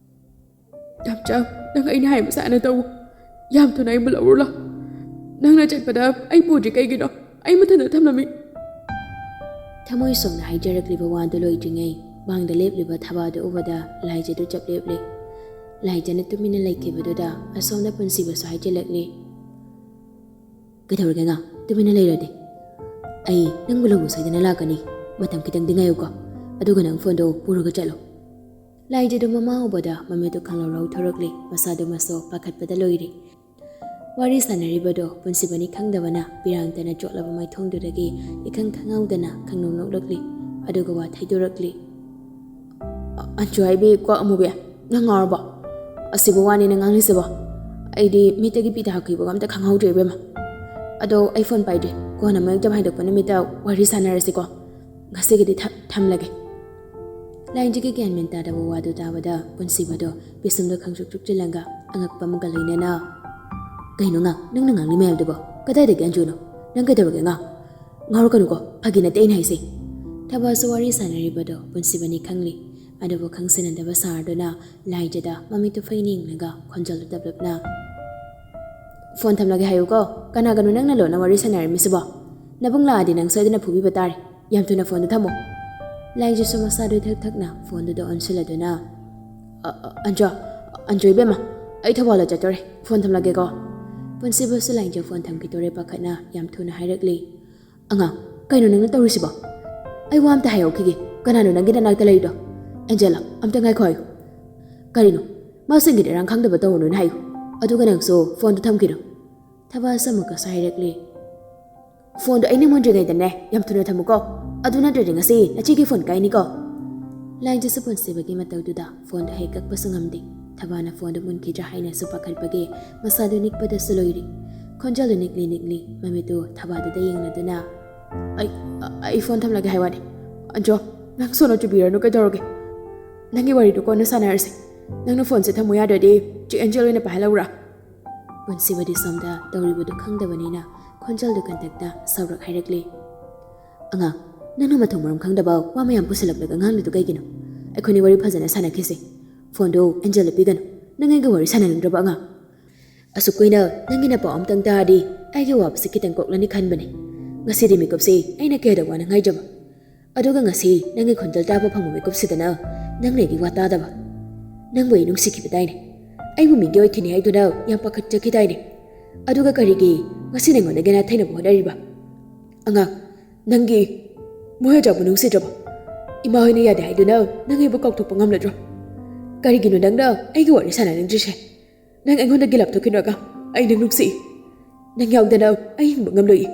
"ꯗꯥꯝꯆꯥ, ꯅꯪ ꯑꯩꯅ ꯍꯥꯏꯕ ꯁꯥꯅ ꯇꯧ꯫ ꯌꯥꯝ ꯊꯨꯅ ꯑꯩꯕꯨ ꯂꯧꯔꯨ ꯂꯥꯎ꯫ ꯅꯪꯅ ꯆꯠꯄꯗ ꯑꯩ ꯄꯨꯗ꯭ꯔꯤ ꯀꯩꯒꯤꯅꯣ? ꯑꯩ ꯃꯊꯟꯇ ꯊꯝꯂꯝꯃꯤ꯫" ꯊꯃꯣꯏ ꯁꯣꯛꯅ ꯍꯥꯏꯖꯔꯛꯂꯤꯕ ꯋꯥꯗꯨ ꯂꯣꯏꯗ꯭ꯔꯤꯉꯩ ꯃꯥꯡꯗ ꯂꯦꯞꯂꯤꯕ ꯊꯕꯥꯗꯨ ꯎꯕꯗ ꯂꯥꯏꯖꯗꯨ ꯆꯞ ꯂꯦꯞꯂꯦ꯫ ꯂꯥꯏꯖꯅ ꯇꯨꯃꯤꯟꯅ ꯂꯩꯈꯤꯕꯗꯨꯗ ꯑꯁꯣꯝꯗ ꯄꯨꯟꯁꯤꯕꯁꯨ ꯍꯥꯏꯖꯤꯜꯂꯛꯂꯦ, "ꯀꯩꯗꯧꯔꯒꯦ ꯑꯉꯥꯡ? ꯇꯨꯃꯤꯟꯅ ꯂꯩꯔꯗꯤ꯫ ꯑꯩ ꯅꯪꯕꯨ ꯂꯧꯕ ꯁꯣꯏꯗꯅ ꯂꯥꯛꯀꯅꯤ꯫ ꯃꯇꯝ ꯈꯤꯇꯪꯗꯤ ꯉꯥꯏꯌꯨꯀꯣ꯫ ꯑꯗꯨꯒ ꯅꯪ ꯐꯣꯟꯗꯣ ꯄꯨꯔꯒ ꯆꯠꯂꯣ꯫" ꯂꯥꯏꯖꯗꯨ ꯃꯃꯥ ꯎꯕꯗ ꯃꯃꯤꯠꯇꯨ ꯈꯪꯂꯧ ꯂꯧꯊꯣꯔꯛꯂꯦ꯫ ꯃꯁꯥꯗꯨꯃꯁꯨ ꯄꯥꯈꯠꯄꯗ ꯂꯣꯏꯔꯦ꯫ ꯋꯥꯔꯤ ꯁꯥꯟꯅꯔꯤꯕꯗꯣ ꯄꯨꯟꯁꯤꯕꯅꯤ ꯈꯪꯗꯕꯅ ꯄꯤꯔꯥꯡꯇꯅ ꯆꯣꯠꯂꯕ ꯃꯥꯏꯊꯣꯡꯗꯨꯗꯒꯤ ꯏꯈꯪ ꯈꯪꯍꯧꯗꯅ ꯈꯪꯅꯣꯛ ꯅꯣꯛꯂꯛꯂꯤ꯫ ꯑꯗꯨꯒ ꯋꯥ ꯊꯩꯗꯣꯔꯛꯂꯤ꯫ "ꯑ-, ꯑꯟꯖꯨ ꯍꯥꯏꯕꯤ ꯀꯣ ꯑꯃꯨꯕꯤ, ꯅꯪ ꯉꯥꯎꯔꯕꯣ? ꯑꯁꯤꯕꯨ ꯋꯥꯅꯤꯅ ꯉꯥꯡꯂꯤꯁꯤꯕꯣ? ꯑꯩꯗꯤ ꯃꯤꯠꯇꯒꯤ ꯄꯤ ꯇꯥꯈꯤꯕꯒ ꯑꯝꯇ ꯈꯪꯍꯧꯗ꯭ꯔꯦ ꯏꯕꯦꯝꯃ꯫ ꯑꯗꯣ ꯑꯩ ꯐꯣꯟ ꯄꯥꯏꯗ꯭ꯔꯤ, ꯀꯣꯟꯅ ꯃꯌꯦꯛ ꯍꯥꯏꯗꯣꯛꯄ ꯅꯨꯃꯤꯠꯇ ꯋꯥꯔꯤ ꯁꯥꯟꯅꯔꯁꯤꯀꯣ꯫ ꯉꯁꯤꯒꯤꯗꯤ ꯊ-, ꯊꯝꯂꯒꯦ꯫" ꯂꯥꯏꯟꯖꯒꯤ ꯒ꯭ꯌꯥꯟ ꯃꯦꯟ ꯇꯥꯗꯕ ꯋꯥꯗꯨ ꯇꯥꯕꯗ ꯄꯨꯟꯁꯤꯕꯗꯣ ꯄꯤꯁꯨꯝꯗꯣ ꯈꯪꯁꯨꯛ ꯆꯨꯛꯁꯤꯜꯂꯒ ꯑꯉꯛꯄ ꯑꯃꯒ ꯂꯣꯏꯅꯅ, "ꯀꯩꯅꯣ ꯉꯥ, ꯅꯪꯅ ꯉꯥꯡꯂꯤ ꯃꯌꯥꯝꯗꯨꯕꯣ? ꯀꯗꯥꯏꯗꯒꯤ ꯑꯟꯖꯨꯅꯣ? ꯅꯪ ꯀꯩꯗꯧꯔꯒꯦ ꯉꯥ? ꯉꯥꯎꯔꯛꯀꯅꯨꯀꯣ, ꯐꯥꯒꯤ ꯅꯠꯇꯦ ꯑꯩꯅ ꯍꯥꯏꯁꯦ꯫" ꯊꯕꯥꯁꯨ ꯋꯥꯔꯤ ꯁꯥꯟꯅꯔꯤꯕꯗꯣ ꯄꯨꯟꯁꯤꯕꯅꯤ ꯈꯪꯂꯤ꯫ ꯑꯗꯨꯕꯨ ꯈꯪꯁꯤꯟꯅꯗꯕ ꯁꯥꯔꯗꯨꯅ ꯂꯥꯏꯖꯗ ꯃꯃꯤꯠꯇꯨ ꯐꯩꯅ ꯌꯦꯡꯂꯒ ꯈꯣꯟꯖꯦꯜꯗꯨ ꯇꯞꯂꯞꯅ, "ꯐꯣꯟ ꯊꯝꯂꯒꯦ ꯍꯥꯏꯌꯨꯀꯣ꯫ ꯀꯅꯥꯒꯅꯣ ꯅꯪꯅ ꯂꯣꯟꯅ ꯋꯥꯔꯤ ꯁꯥꯟꯅꯔꯝꯃꯤꯁꯤꯕꯣ? ꯅꯕꯨꯡ ꯂꯥꯛꯑꯗꯤ ꯅꯪ ꯁꯣꯏꯗꯅ ꯐꯨꯕꯤꯕ ꯇꯥꯔꯦ꯫ ꯌꯥꯝ ꯊꯨꯅ ꯐꯣꯟꯗꯨ ꯊꯝꯃꯣ꯫" ꯂꯥꯏꯖꯁꯨ ꯃꯁꯥꯗꯨ ꯊꯛ ꯊꯛꯅ ꯐꯣꯟꯗꯨꯗ ꯑꯣꯟꯁꯤꯜꯂꯗꯨꯅ, "ꯑ-, ꯑ-, ꯑꯟꯖꯣ, ꯑꯟꯖꯣ ꯏꯕꯦꯝꯃ, ꯑꯩ ꯊꯧꯕꯥꯜꯗ ꯆꯠꯇꯣꯔꯦ꯫ ꯐꯣꯟ ꯊꯝꯂꯒꯦꯀꯣ꯫" ꯄꯨꯟꯁꯤꯕꯁꯨ ꯂꯥꯏꯖ ꯐꯣꯟ ꯊꯝꯈꯤꯗꯣꯔꯦ ꯄꯥꯈꯠꯅ ꯌꯥꯝ ꯊꯨꯅ ꯍꯥꯏꯔꯛꯂꯤ꯫ "ꯑꯉꯥꯡ, ꯀꯩꯅꯣ ꯅꯪꯅ ꯇꯧꯔꯤꯁꯤꯕꯣ? ꯑꯩ ꯋꯥ ꯑꯝꯇ ꯍꯥꯏꯍꯧꯈꯤꯒꯦ꯫ ꯀꯅꯥꯅꯣ ꯅꯪꯒꯤ ꯅꯅꯥꯛꯇ ꯂꯩꯔꯤꯗꯣ? ꯑꯦꯟꯖꯦꯂꯥ, ꯑꯝꯇ ꯉꯥꯏꯈꯣ ꯍꯥꯏꯌꯨ꯫" "ꯀꯔꯤꯅꯣ? ꯃꯥꯁꯤꯡꯒꯤꯗꯤ ꯏꯔꯥꯡ ꯈꯪꯗꯕ ꯇꯧꯔꯨꯅꯨꯅ ꯍꯥꯏꯌꯨ꯫ ꯑꯗꯨꯒ ꯅꯪꯁꯨ ꯐꯣꯟꯗꯨ ꯊꯝꯈꯤꯅꯣ꯫" ꯊꯕꯥꯁ ꯑꯃꯨꯛꯀꯁꯨ ꯍꯥꯏꯔꯛꯂꯤ꯫ "ꯐꯣꯟꯗꯣ ꯑꯩꯅ ꯃꯨꯟꯗ꯭ꯔꯤꯉꯩꯗꯅꯦ ꯌꯥꯝ ꯊꯨꯅ ꯊꯝꯃꯨꯀꯣ꯫ ꯑꯗꯨ ꯅꯠꯇ꯭ꯔꯗꯤ ꯉꯁꯤ ꯅꯆꯦꯒꯤ ꯐꯣꯟ ꯀꯥꯏꯅꯤꯀꯣ꯫" ꯂꯥꯏꯖꯁꯨ ꯄꯨꯟꯁꯤꯕꯒꯤ ꯃꯇꯧꯗꯨꯗ ꯐꯣꯟꯗꯣ ꯍꯦꯛ ꯀꯛꯄꯁꯨ ꯉꯝꯗꯦ꯫ ꯊꯕꯥꯅ ꯐꯣꯟꯗꯣ ꯃꯨꯟꯈꯤꯗ꯭ꯔꯥ ꯍꯥꯏꯅꯁꯨ ꯄꯥꯈꯠꯄꯒꯤ ꯃꯁꯥꯗꯨ ꯅꯤꯛꯄꯗꯁꯨ ꯂꯣꯏꯔꯤ꯫ ꯈꯣꯟꯖꯦꯜꯗꯨ ꯅꯤꯛꯂꯤ ꯅꯤꯛꯂꯤ, ꯃꯃꯤꯠꯇꯨ ꯊꯕꯥꯗꯨꯗ ꯌꯦꯡꯂꯗꯨꯅ, "ꯑꯩ, ꯑ-, ꯑꯩ ꯐꯣꯟ ꯊꯝꯂꯒꯦ ꯍꯥꯏ ꯋꯥꯅꯤ꯫ ꯑꯟꯖꯣ, ꯅꯪ ꯁꯣꯅꯣ ꯆꯨꯕꯤꯔꯅꯨ ꯀꯩꯗꯧꯔꯒꯦ? ꯅꯪꯒꯤ ꯋꯥꯔꯤꯗꯨ ꯀꯣꯟꯅ ꯁꯥꯟꯅꯔꯁꯤ꯫ ꯅꯪꯅ ꯐꯣꯟꯁꯦ ꯊꯝꯃꯨ ꯌꯥꯗ꯭ꯔꯗꯤ ꯆꯦ ꯑꯦꯟꯖꯦꯜ ꯑꯣꯏꯅ ꯄꯥꯏꯍꯜꯂꯧꯔꯥ?" ꯄꯨꯟꯁꯤꯕꯗꯤ ꯁꯣꯝꯗ ꯇꯧꯔꯤꯕꯗꯨ ꯈꯪꯗꯕꯅꯤꯅ ꯈꯣꯟꯖꯦꯜꯗꯨ ꯀꯟꯇꯛꯇ ꯁꯧꯔꯛ ꯍꯥꯏꯔꯛꯂꯤ꯫ "ꯑꯉꯥꯡ, ꯅꯪꯅ ꯃꯊꯣꯡ ꯃꯔꯝ ꯈꯪꯗꯕ ꯋꯥ ꯃꯌꯥꯝ ꯄꯨꯁꯤꯜꯂꯛꯂꯒ ꯉꯥꯡꯂꯤꯗꯨ ꯀꯩꯒꯤꯅꯣ? ꯑꯩꯈꯣꯏꯅꯤ ꯋꯥꯔꯤ ꯐꯖꯅ ꯁꯥꯟꯅꯈꯤꯁꯦ꯫ ꯐꯣꯟꯗꯨ ꯑꯦꯟꯖꯦꯜꯗ ꯄꯤꯒꯅꯨ꯫ ꯅꯪ ꯑꯩꯒ ꯋꯥꯔꯤ ꯁꯥꯟꯅꯅꯤꯡꯗ꯭ꯔꯕ ꯑꯉꯥꯡ? ꯑꯁꯨꯛ ꯀꯨꯏꯅ ꯅꯪꯒꯤ ꯅꯄꯥꯎ ꯑꯝꯇꯪ ꯇꯥꯔꯗꯤ ꯑꯩꯒꯤ ꯋꯥꯕꯁꯤ ꯈꯤꯇꯪ ꯀꯣꯛꯂꯅꯤ ꯈꯟꯕꯅꯦ꯫ ꯉꯁꯤꯗꯤ ꯃꯤꯀꯨꯞꯁꯤ ꯑꯩꯅ ꯀꯌꯥꯗ ꯋꯥꯅ ꯉꯥꯏꯖꯕ꯫ ꯑꯗꯨꯒ ꯉꯁꯤ ꯅꯪꯒꯤ ꯈꯣꯟꯖꯦꯜ ꯇꯥꯕ ꯐꯪꯕ ꯃꯤꯀꯨꯞꯁꯤꯗꯅ ꯅꯪꯅ ꯑꯩꯒꯤ ꯋꯥ ꯇꯥꯗꯕ꯫ ꯅꯪꯕꯨ ꯑꯩ ꯅꯨꯡꯁꯤꯈꯤꯕꯗꯥꯏꯅꯦ? ꯑꯩꯕꯨ ꯃꯤꯒꯤ ꯑꯣꯏꯈꯤꯅꯤ ꯍꯥꯏꯗꯨꯅ ꯌꯥꯝ ꯄꯥꯈꯠꯆꯈꯤꯗꯥꯏꯅꯦ? ꯑꯗꯨꯒ ꯀꯔꯤꯒꯤ ꯉꯁꯤ ꯅꯪꯉꯣꯟꯗꯒꯤ ꯅꯥꯊꯩꯅꯕ ꯍꯣꯠꯅꯔꯤꯕ? ꯑꯉꯥꯡ, ꯅꯪꯒꯤ ꯃꯣꯏ ꯑꯣꯖꯥꯕꯨ ꯅꯨꯡꯁꯤꯗ꯭ꯔꯕꯣ? ꯏꯃꯥ ꯍꯣꯏꯅ ꯌꯥꯗꯦ ꯍꯥꯏꯗꯨꯅ ꯅꯪ ꯑꯩꯕꯨ ꯀꯥꯎꯊꯣꯛꯄ ꯉꯝꯂꯗ꯭ꯔꯣ? ꯀꯔꯤꯒꯤꯅꯣ ꯅꯪꯅ ꯑꯩꯒꯤ ꯋꯥꯔꯤ ꯁꯥꯟꯅꯅꯤꯡꯗ꯭ꯔꯤꯁꯦ? ꯅꯪ ꯑꯩꯉꯣꯟꯗꯒꯤ ꯂꯥꯞꯊꯣꯛꯈꯤꯅꯣ ꯑꯉꯥꯡ꯫ ꯑꯩ ꯅꯪ ꯅꯨꯡꯁꯤꯏ꯫ ꯅꯪ ꯌꯥꯎꯗꯅ ꯑꯩ ꯍꯤꯡꯕ ꯉꯝꯂꯣꯏ꯫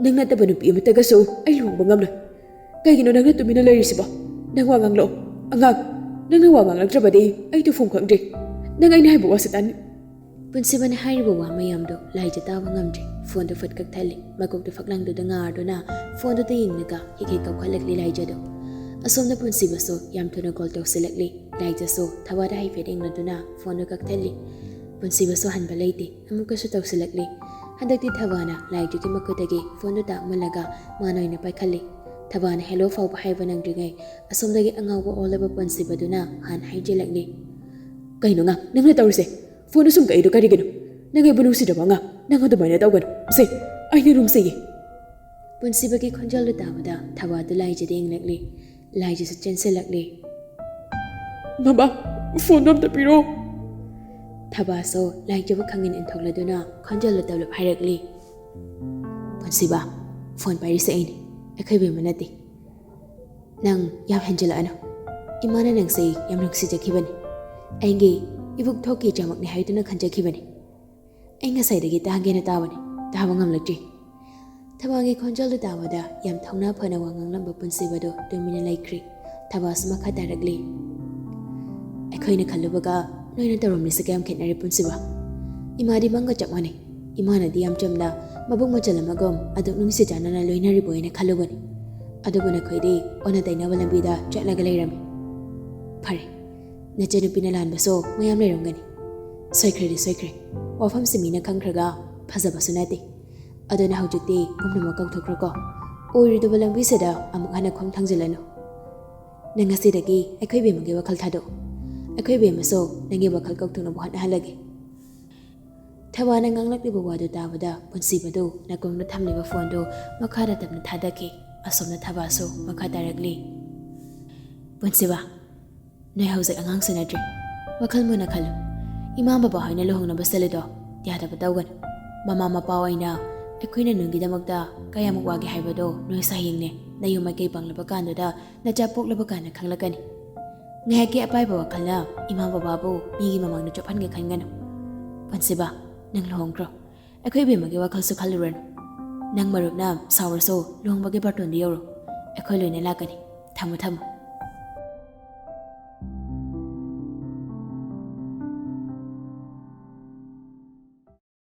ꯅꯪ ꯅꯠꯇꯕ ꯅꯨꯄꯤ ꯑꯃꯠꯇꯒꯁꯨ ꯑꯩ ꯂꯨꯍꯣꯡꯕ ꯉꯝꯂꯣꯏ꯫ ꯀꯩꯒꯤꯅꯣ ꯅꯪꯅ ꯇꯨꯃꯤꯟꯅ ꯂꯩꯔꯤꯁꯤꯕꯣ? ꯅꯪ ꯋꯥ ꯉꯥꯡꯂꯛꯑꯣ꯫ ꯑꯉꯥꯡ, ꯅꯪꯅ ꯋꯥ ꯉꯥꯡꯂꯛꯇ꯭ꯔꯕꯗꯤ ꯑꯩ ꯇꯧꯐꯝ ꯈꯪꯗ꯭ꯔꯦ꯫ ꯅꯪ ꯑꯩꯅ ꯍꯥꯏꯕ ꯋꯥꯁꯦ ꯇꯥꯅꯤꯡ꯫ ꯄꯨꯟꯁꯤꯕꯅ ꯍꯥꯏꯔꯤꯕ ꯋꯥ ꯃꯌꯥꯝꯗꯣ ꯂꯥꯏꯖ ꯇꯥꯕ ꯉꯝꯗ꯭ꯔꯦ꯫ ꯐꯣꯟꯗꯣ ꯐꯠ ꯀꯛꯊꯠꯂꯤ꯫ ꯃꯀꯣꯛꯇꯣ ꯐꯛꯂꯥꯡꯗꯨꯗ ꯉꯥꯔꯗꯨꯅ ꯐꯣꯟꯗꯨꯗ ꯌꯦꯡꯂꯒ ꯍꯦꯛ ꯍꯦꯛ ꯀꯞꯈꯠꯂꯛꯂꯤ ꯂꯥꯏꯖꯗꯣ꯫ ꯑꯁꯣꯝꯗ ꯄꯨꯟꯁꯤꯕꯁꯨ ꯌꯥꯝ ꯊꯨꯅ ꯀꯣꯜ ꯇꯧꯁꯤꯜꯂꯛꯂꯤ꯫ ꯂꯥꯏꯖꯁꯨ ꯊꯋꯥꯗ ꯍꯥꯏꯐꯦꯠ ꯌꯦꯡꯂꯗꯨꯅ ꯐꯣꯟꯗꯣ ꯀꯛꯊꯠꯂꯤ꯫ ꯄꯨꯟꯁꯤꯕꯁꯨ ꯍꯟꯕ ꯂꯩꯇꯦ꯫ ꯑꯃꯨꯛꯀꯁꯨ ꯇꯧꯁꯤꯜꯂꯛꯂꯤ꯫ ꯍꯟꯗꯛꯇꯤ ꯊꯕꯥꯅ ꯂꯥꯏꯖꯒꯤ ꯃꯈꯨꯠꯇꯒꯤ ꯐꯣꯟꯗꯨ ꯇꯥꯛꯃꯜꯂꯒ ꯃꯥꯅ ꯑꯣꯏꯅ ꯄꯥꯏꯈꯠꯂꯤ꯫ ꯊꯕꯥꯅ ꯍꯦꯜꯂꯣ ꯐꯥꯎꯕ ꯍꯥꯏꯕ ꯅꯪꯗ꯭ꯔꯤꯉꯩ ꯑꯁꯣꯝꯗꯒꯤ ꯑꯉꯥꯎꯕ ꯑꯣꯜꯂꯕ ꯄꯨꯟꯁꯤꯕꯗꯨꯅ ꯍꯥꯟꯅ ꯍꯥꯏꯖꯤꯜꯂꯛꯂꯤ꯫ ꯀꯩꯅꯣ ꯉꯥ, ꯅꯪꯅ ꯇꯧꯔꯤꯁꯦ? ꯐꯣꯟꯗꯨ ꯁꯨꯝ ꯀꯛꯏꯗꯣ ꯀꯔꯤꯒꯤꯅꯣ? ꯅꯪ ꯑꯩꯕꯨ ꯅꯨꯡꯁꯤꯗ꯭ꯔꯕ ꯉꯥ? ꯅꯪ ꯑꯗꯨꯃꯥꯏꯅ ꯇꯧꯒꯅꯨ꯫ ꯁꯦ, ꯑꯩꯅ ꯅꯨꯡꯁꯤꯌꯦ꯫ ꯄꯨꯟꯁꯤꯕꯒꯤ ꯈꯣꯟꯖꯦꯜꯗꯨ ꯇꯥꯕꯗ ꯊꯕꯥꯗꯨ ꯂꯥꯏꯖꯗ ꯌꯦꯡꯂꯛꯂꯤ꯫ ꯂꯥꯏꯖꯁꯨ ꯆꯦꯟꯁꯤꯜꯂꯛꯂꯤ꯫ ꯃꯃꯥ, ꯐꯣꯟꯗꯣ ꯑꯝꯇ ꯄꯤꯔꯣ꯫ ꯊꯕꯥꯁꯨ ꯂꯥꯏꯖꯕꯨ ꯈꯪꯉꯦꯅ ꯏꯟꯊꯣꯛꯂꯗꯨꯅ ꯈꯣꯟꯖꯦꯜꯗꯨ ꯇꯞꯂꯞ ꯍꯥꯏꯔꯛꯂꯤ꯫ ꯄꯨꯟꯁꯤꯕ, ꯐꯣꯟ ꯄꯥꯏꯔꯤꯁꯦ ꯑꯩꯅꯤ, ꯑꯩꯈꯣꯏ ꯕꯦꯝꯃ ꯅꯠꯇꯦ꯫ ꯅꯪ ꯌꯥꯝ ꯍꯦꯟꯖꯤꯜꯂꯛꯑꯅꯨ꯫ ꯏꯃꯥꯅ ꯅꯪꯁꯦ ꯌꯥꯝ ꯅꯨꯡꯁꯤꯖꯈꯤꯕꯅꯤ꯫ ꯑꯩꯒꯤ ꯏꯕꯨꯛ ꯊꯣꯛꯀꯤ ꯏꯆꯥꯃꯛꯅꯤ ꯍꯥꯏꯗꯨꯅ ꯈꯟꯖꯈꯤꯕꯅꯤ꯫ ꯑꯩ ꯉꯁꯥꯏꯗꯒꯤ ꯇꯥꯒꯦꯅ ꯇꯥꯕꯅꯤ, ꯇꯥꯕ ꯉꯝꯂꯛꯇ꯭ꯔꯤ꯫ ꯊꯕꯥꯒꯤ ꯈꯣꯟꯖꯦꯜꯗꯨ ꯇꯥꯕꯗ ꯌꯥꯝ ꯊꯧꯅꯥ ꯐꯅ ꯋꯥ ꯉꯥꯡꯂꯝꯕ ꯄꯨꯟꯁꯤꯕꯗꯨ ꯇꯨꯃꯤꯟꯅ ꯂꯩꯈ꯭ꯔꯤ꯫ ꯊꯕꯥꯁꯨ ꯃꯈꯥ ꯇꯥꯔꯛꯂꯤ꯫ ꯑꯩꯈꯣꯏꯅ ꯈꯜꯂꯨꯕꯒ ꯅꯣꯏꯅ ꯇꯧꯔꯝꯂꯤꯁꯤꯒ ꯌꯥꯝ ꯈꯦꯠꯅꯔꯦ ꯄꯨꯟꯁꯤꯕ꯫ ꯏꯃꯥꯗꯤ ꯃꯪꯒ ꯆꯞ ꯃꯥꯟꯅꯩ꯫ ꯏꯃꯥꯅꯗꯤ ꯌꯥꯝ ꯆꯝꯅ ꯃꯕꯨꯡ ꯃꯆꯜ ꯑꯃꯒꯨꯝ ꯑꯗꯨꯛ ꯅꯨꯡꯁꯤ ꯆꯥꯟꯅꯅ ꯂꯣꯏꯅꯔꯤꯕꯣꯏꯅ ꯈꯜꯂꯨꯕꯅꯤ꯫ ꯑꯗꯨꯕꯨ ꯅꯈꯣꯏꯗꯤ ꯑꯣꯟꯅ ꯇꯩꯅꯕ ꯂꯝꯕꯤꯗ ꯆꯠꯂꯒ ꯂꯩꯔꯝꯃꯤ꯫ ꯐꯔꯦ, ꯅꯆꯟꯅꯨꯄꯤꯅ ꯂꯥꯟꯕꯁꯨ ꯃꯌꯥꯝ ꯂꯩꯔꯝꯒꯅꯤ꯫ ꯁꯣꯏꯈ꯭ꯔꯗꯤ ꯁꯣꯏꯈ꯭ꯔꯦ꯫ ꯋꯥꯐꯝꯁꯤ ꯃꯤꯅ ꯈꯪꯈ꯭ꯔꯒ ꯐꯖꯕꯁꯨ ꯅꯠꯇꯦ꯫ ꯑꯗꯨꯅ ꯍꯧꯖꯤꯛꯇꯤ ꯄꯨꯝꯅꯃꯛ ꯀꯥꯎꯊꯣꯛꯈ꯭ꯔꯣꯀꯣ꯫ ꯑꯣꯏꯔꯣꯏꯗꯕ ꯂꯝꯕꯤꯁꯤꯗ ꯑꯃꯨꯛ ꯍꯟꯅ ꯈꯣꯡ ꯊꯥꯡꯖꯤꯜꯂꯅꯨ꯫ ꯅꯪ ꯉꯁꯤꯗꯒꯤ ꯑꯩꯈꯣꯏ ꯕꯦꯝꯃꯒꯤ ꯋꯥꯈꯜ ꯊꯥꯗꯣꯛꯎ꯫ ꯑꯩꯈꯣꯏ ꯕꯦꯝꯃꯁꯨ ꯅꯪꯒꯤ ꯋꯥꯈꯜ ꯀꯥꯎꯊꯣꯛꯅꯕ ꯍꯣꯠꯅꯍꯜꯂꯒꯦ꯫ ꯊꯕꯥꯅ ꯉꯥꯡꯂꯛꯂꯤꯕ ꯋꯥꯗꯨ ꯇꯥꯕꯗ ꯄꯨꯟꯁꯤꯕꯗꯨ ꯅꯥꯀꯣꯡꯗ ꯊꯝꯂꯤꯕ ꯐꯣꯟꯗꯨ ꯃꯈꯥꯗ ꯇꯞꯅ ꯊꯥꯗꯈꯤ꯫ ꯑꯁꯣꯝꯅ ꯊꯕꯥꯁꯨ ꯃꯈꯥ ꯇꯥꯔꯛꯂꯤ꯫ ꯄꯨꯟꯁꯤꯕ, ꯅꯣꯏ ꯍꯧꯖꯤꯛ ꯑꯉꯥꯡꯁꯨ ꯅꯠꯇ꯭ꯔꯤ꯫ ꯋꯥꯈꯜ ꯃꯨꯟꯅ ꯈꯜꯂꯨ꯫ ꯏꯃꯥ ꯕꯕꯥ ꯍꯣꯏꯅ ꯂꯨꯍꯣꯡꯅꯕ ꯁꯤꯜꯂꯤꯗꯣ ꯌꯥꯗꯕ ꯇꯧꯒꯅꯨ꯫ ꯃꯃꯥ ꯃꯄꯥ ꯑꯣꯏꯅ ꯑꯩꯈꯣꯏꯅ ꯅꯣꯏꯒꯤꯗꯃꯛꯇ ꯀꯌꯥꯃꯨꯛ ꯋꯥꯒꯦ ꯍꯥꯏꯕꯗꯣ ꯅꯣꯏ ꯁꯥ ꯌꯦꯡꯅꯦ꯫ ꯅꯌꯨꯝ ꯃꯥꯏꯀꯩ ꯄꯥꯡꯂꯕ ꯀꯥꯟꯗꯨꯗ ꯅꯆꯥ ꯄꯣꯛꯂꯕ ꯀꯥꯟꯗ ꯈꯪꯂꯛꯀꯅꯤ꯫ ꯉꯥꯏꯍꯥꯛꯀꯤ ꯑꯄꯥꯏꯕ ꯋꯥꯈꯜꯅ ꯏꯃꯥ ꯕꯕꯥꯕꯨ ꯃꯤꯒꯤ ꯃꯃꯥꯡꯗ ꯆꯣꯞꯍꯟꯒꯦ ꯈꯟꯒꯅꯨ꯫ ꯄꯨꯟꯁꯤꯕ, ꯅꯪ ꯂꯨꯍꯣꯡꯈ꯭ꯔꯣ꯫ ꯑꯩꯈꯣꯏ ꯏꯕꯦꯝꯃꯒꯤ ꯋꯥꯈꯜꯁꯨ ꯈꯜꯂꯨꯔꯅꯨ꯫ ꯅꯪ ꯃꯔꯨꯞꯅ ꯁꯥꯎꯔꯁꯨ ꯂꯨꯍꯣꯡꯕꯒꯤ ꯕꯥꯔꯇꯣꯟꯗꯤ ꯌꯧꯔꯣ꯫ ꯑꯩꯈꯣꯏ ꯂꯣꯏꯅ ꯂꯥꯛꯀꯅꯤ꯫ ꯊꯝꯃꯣ, ꯊꯝꯃꯣ꯫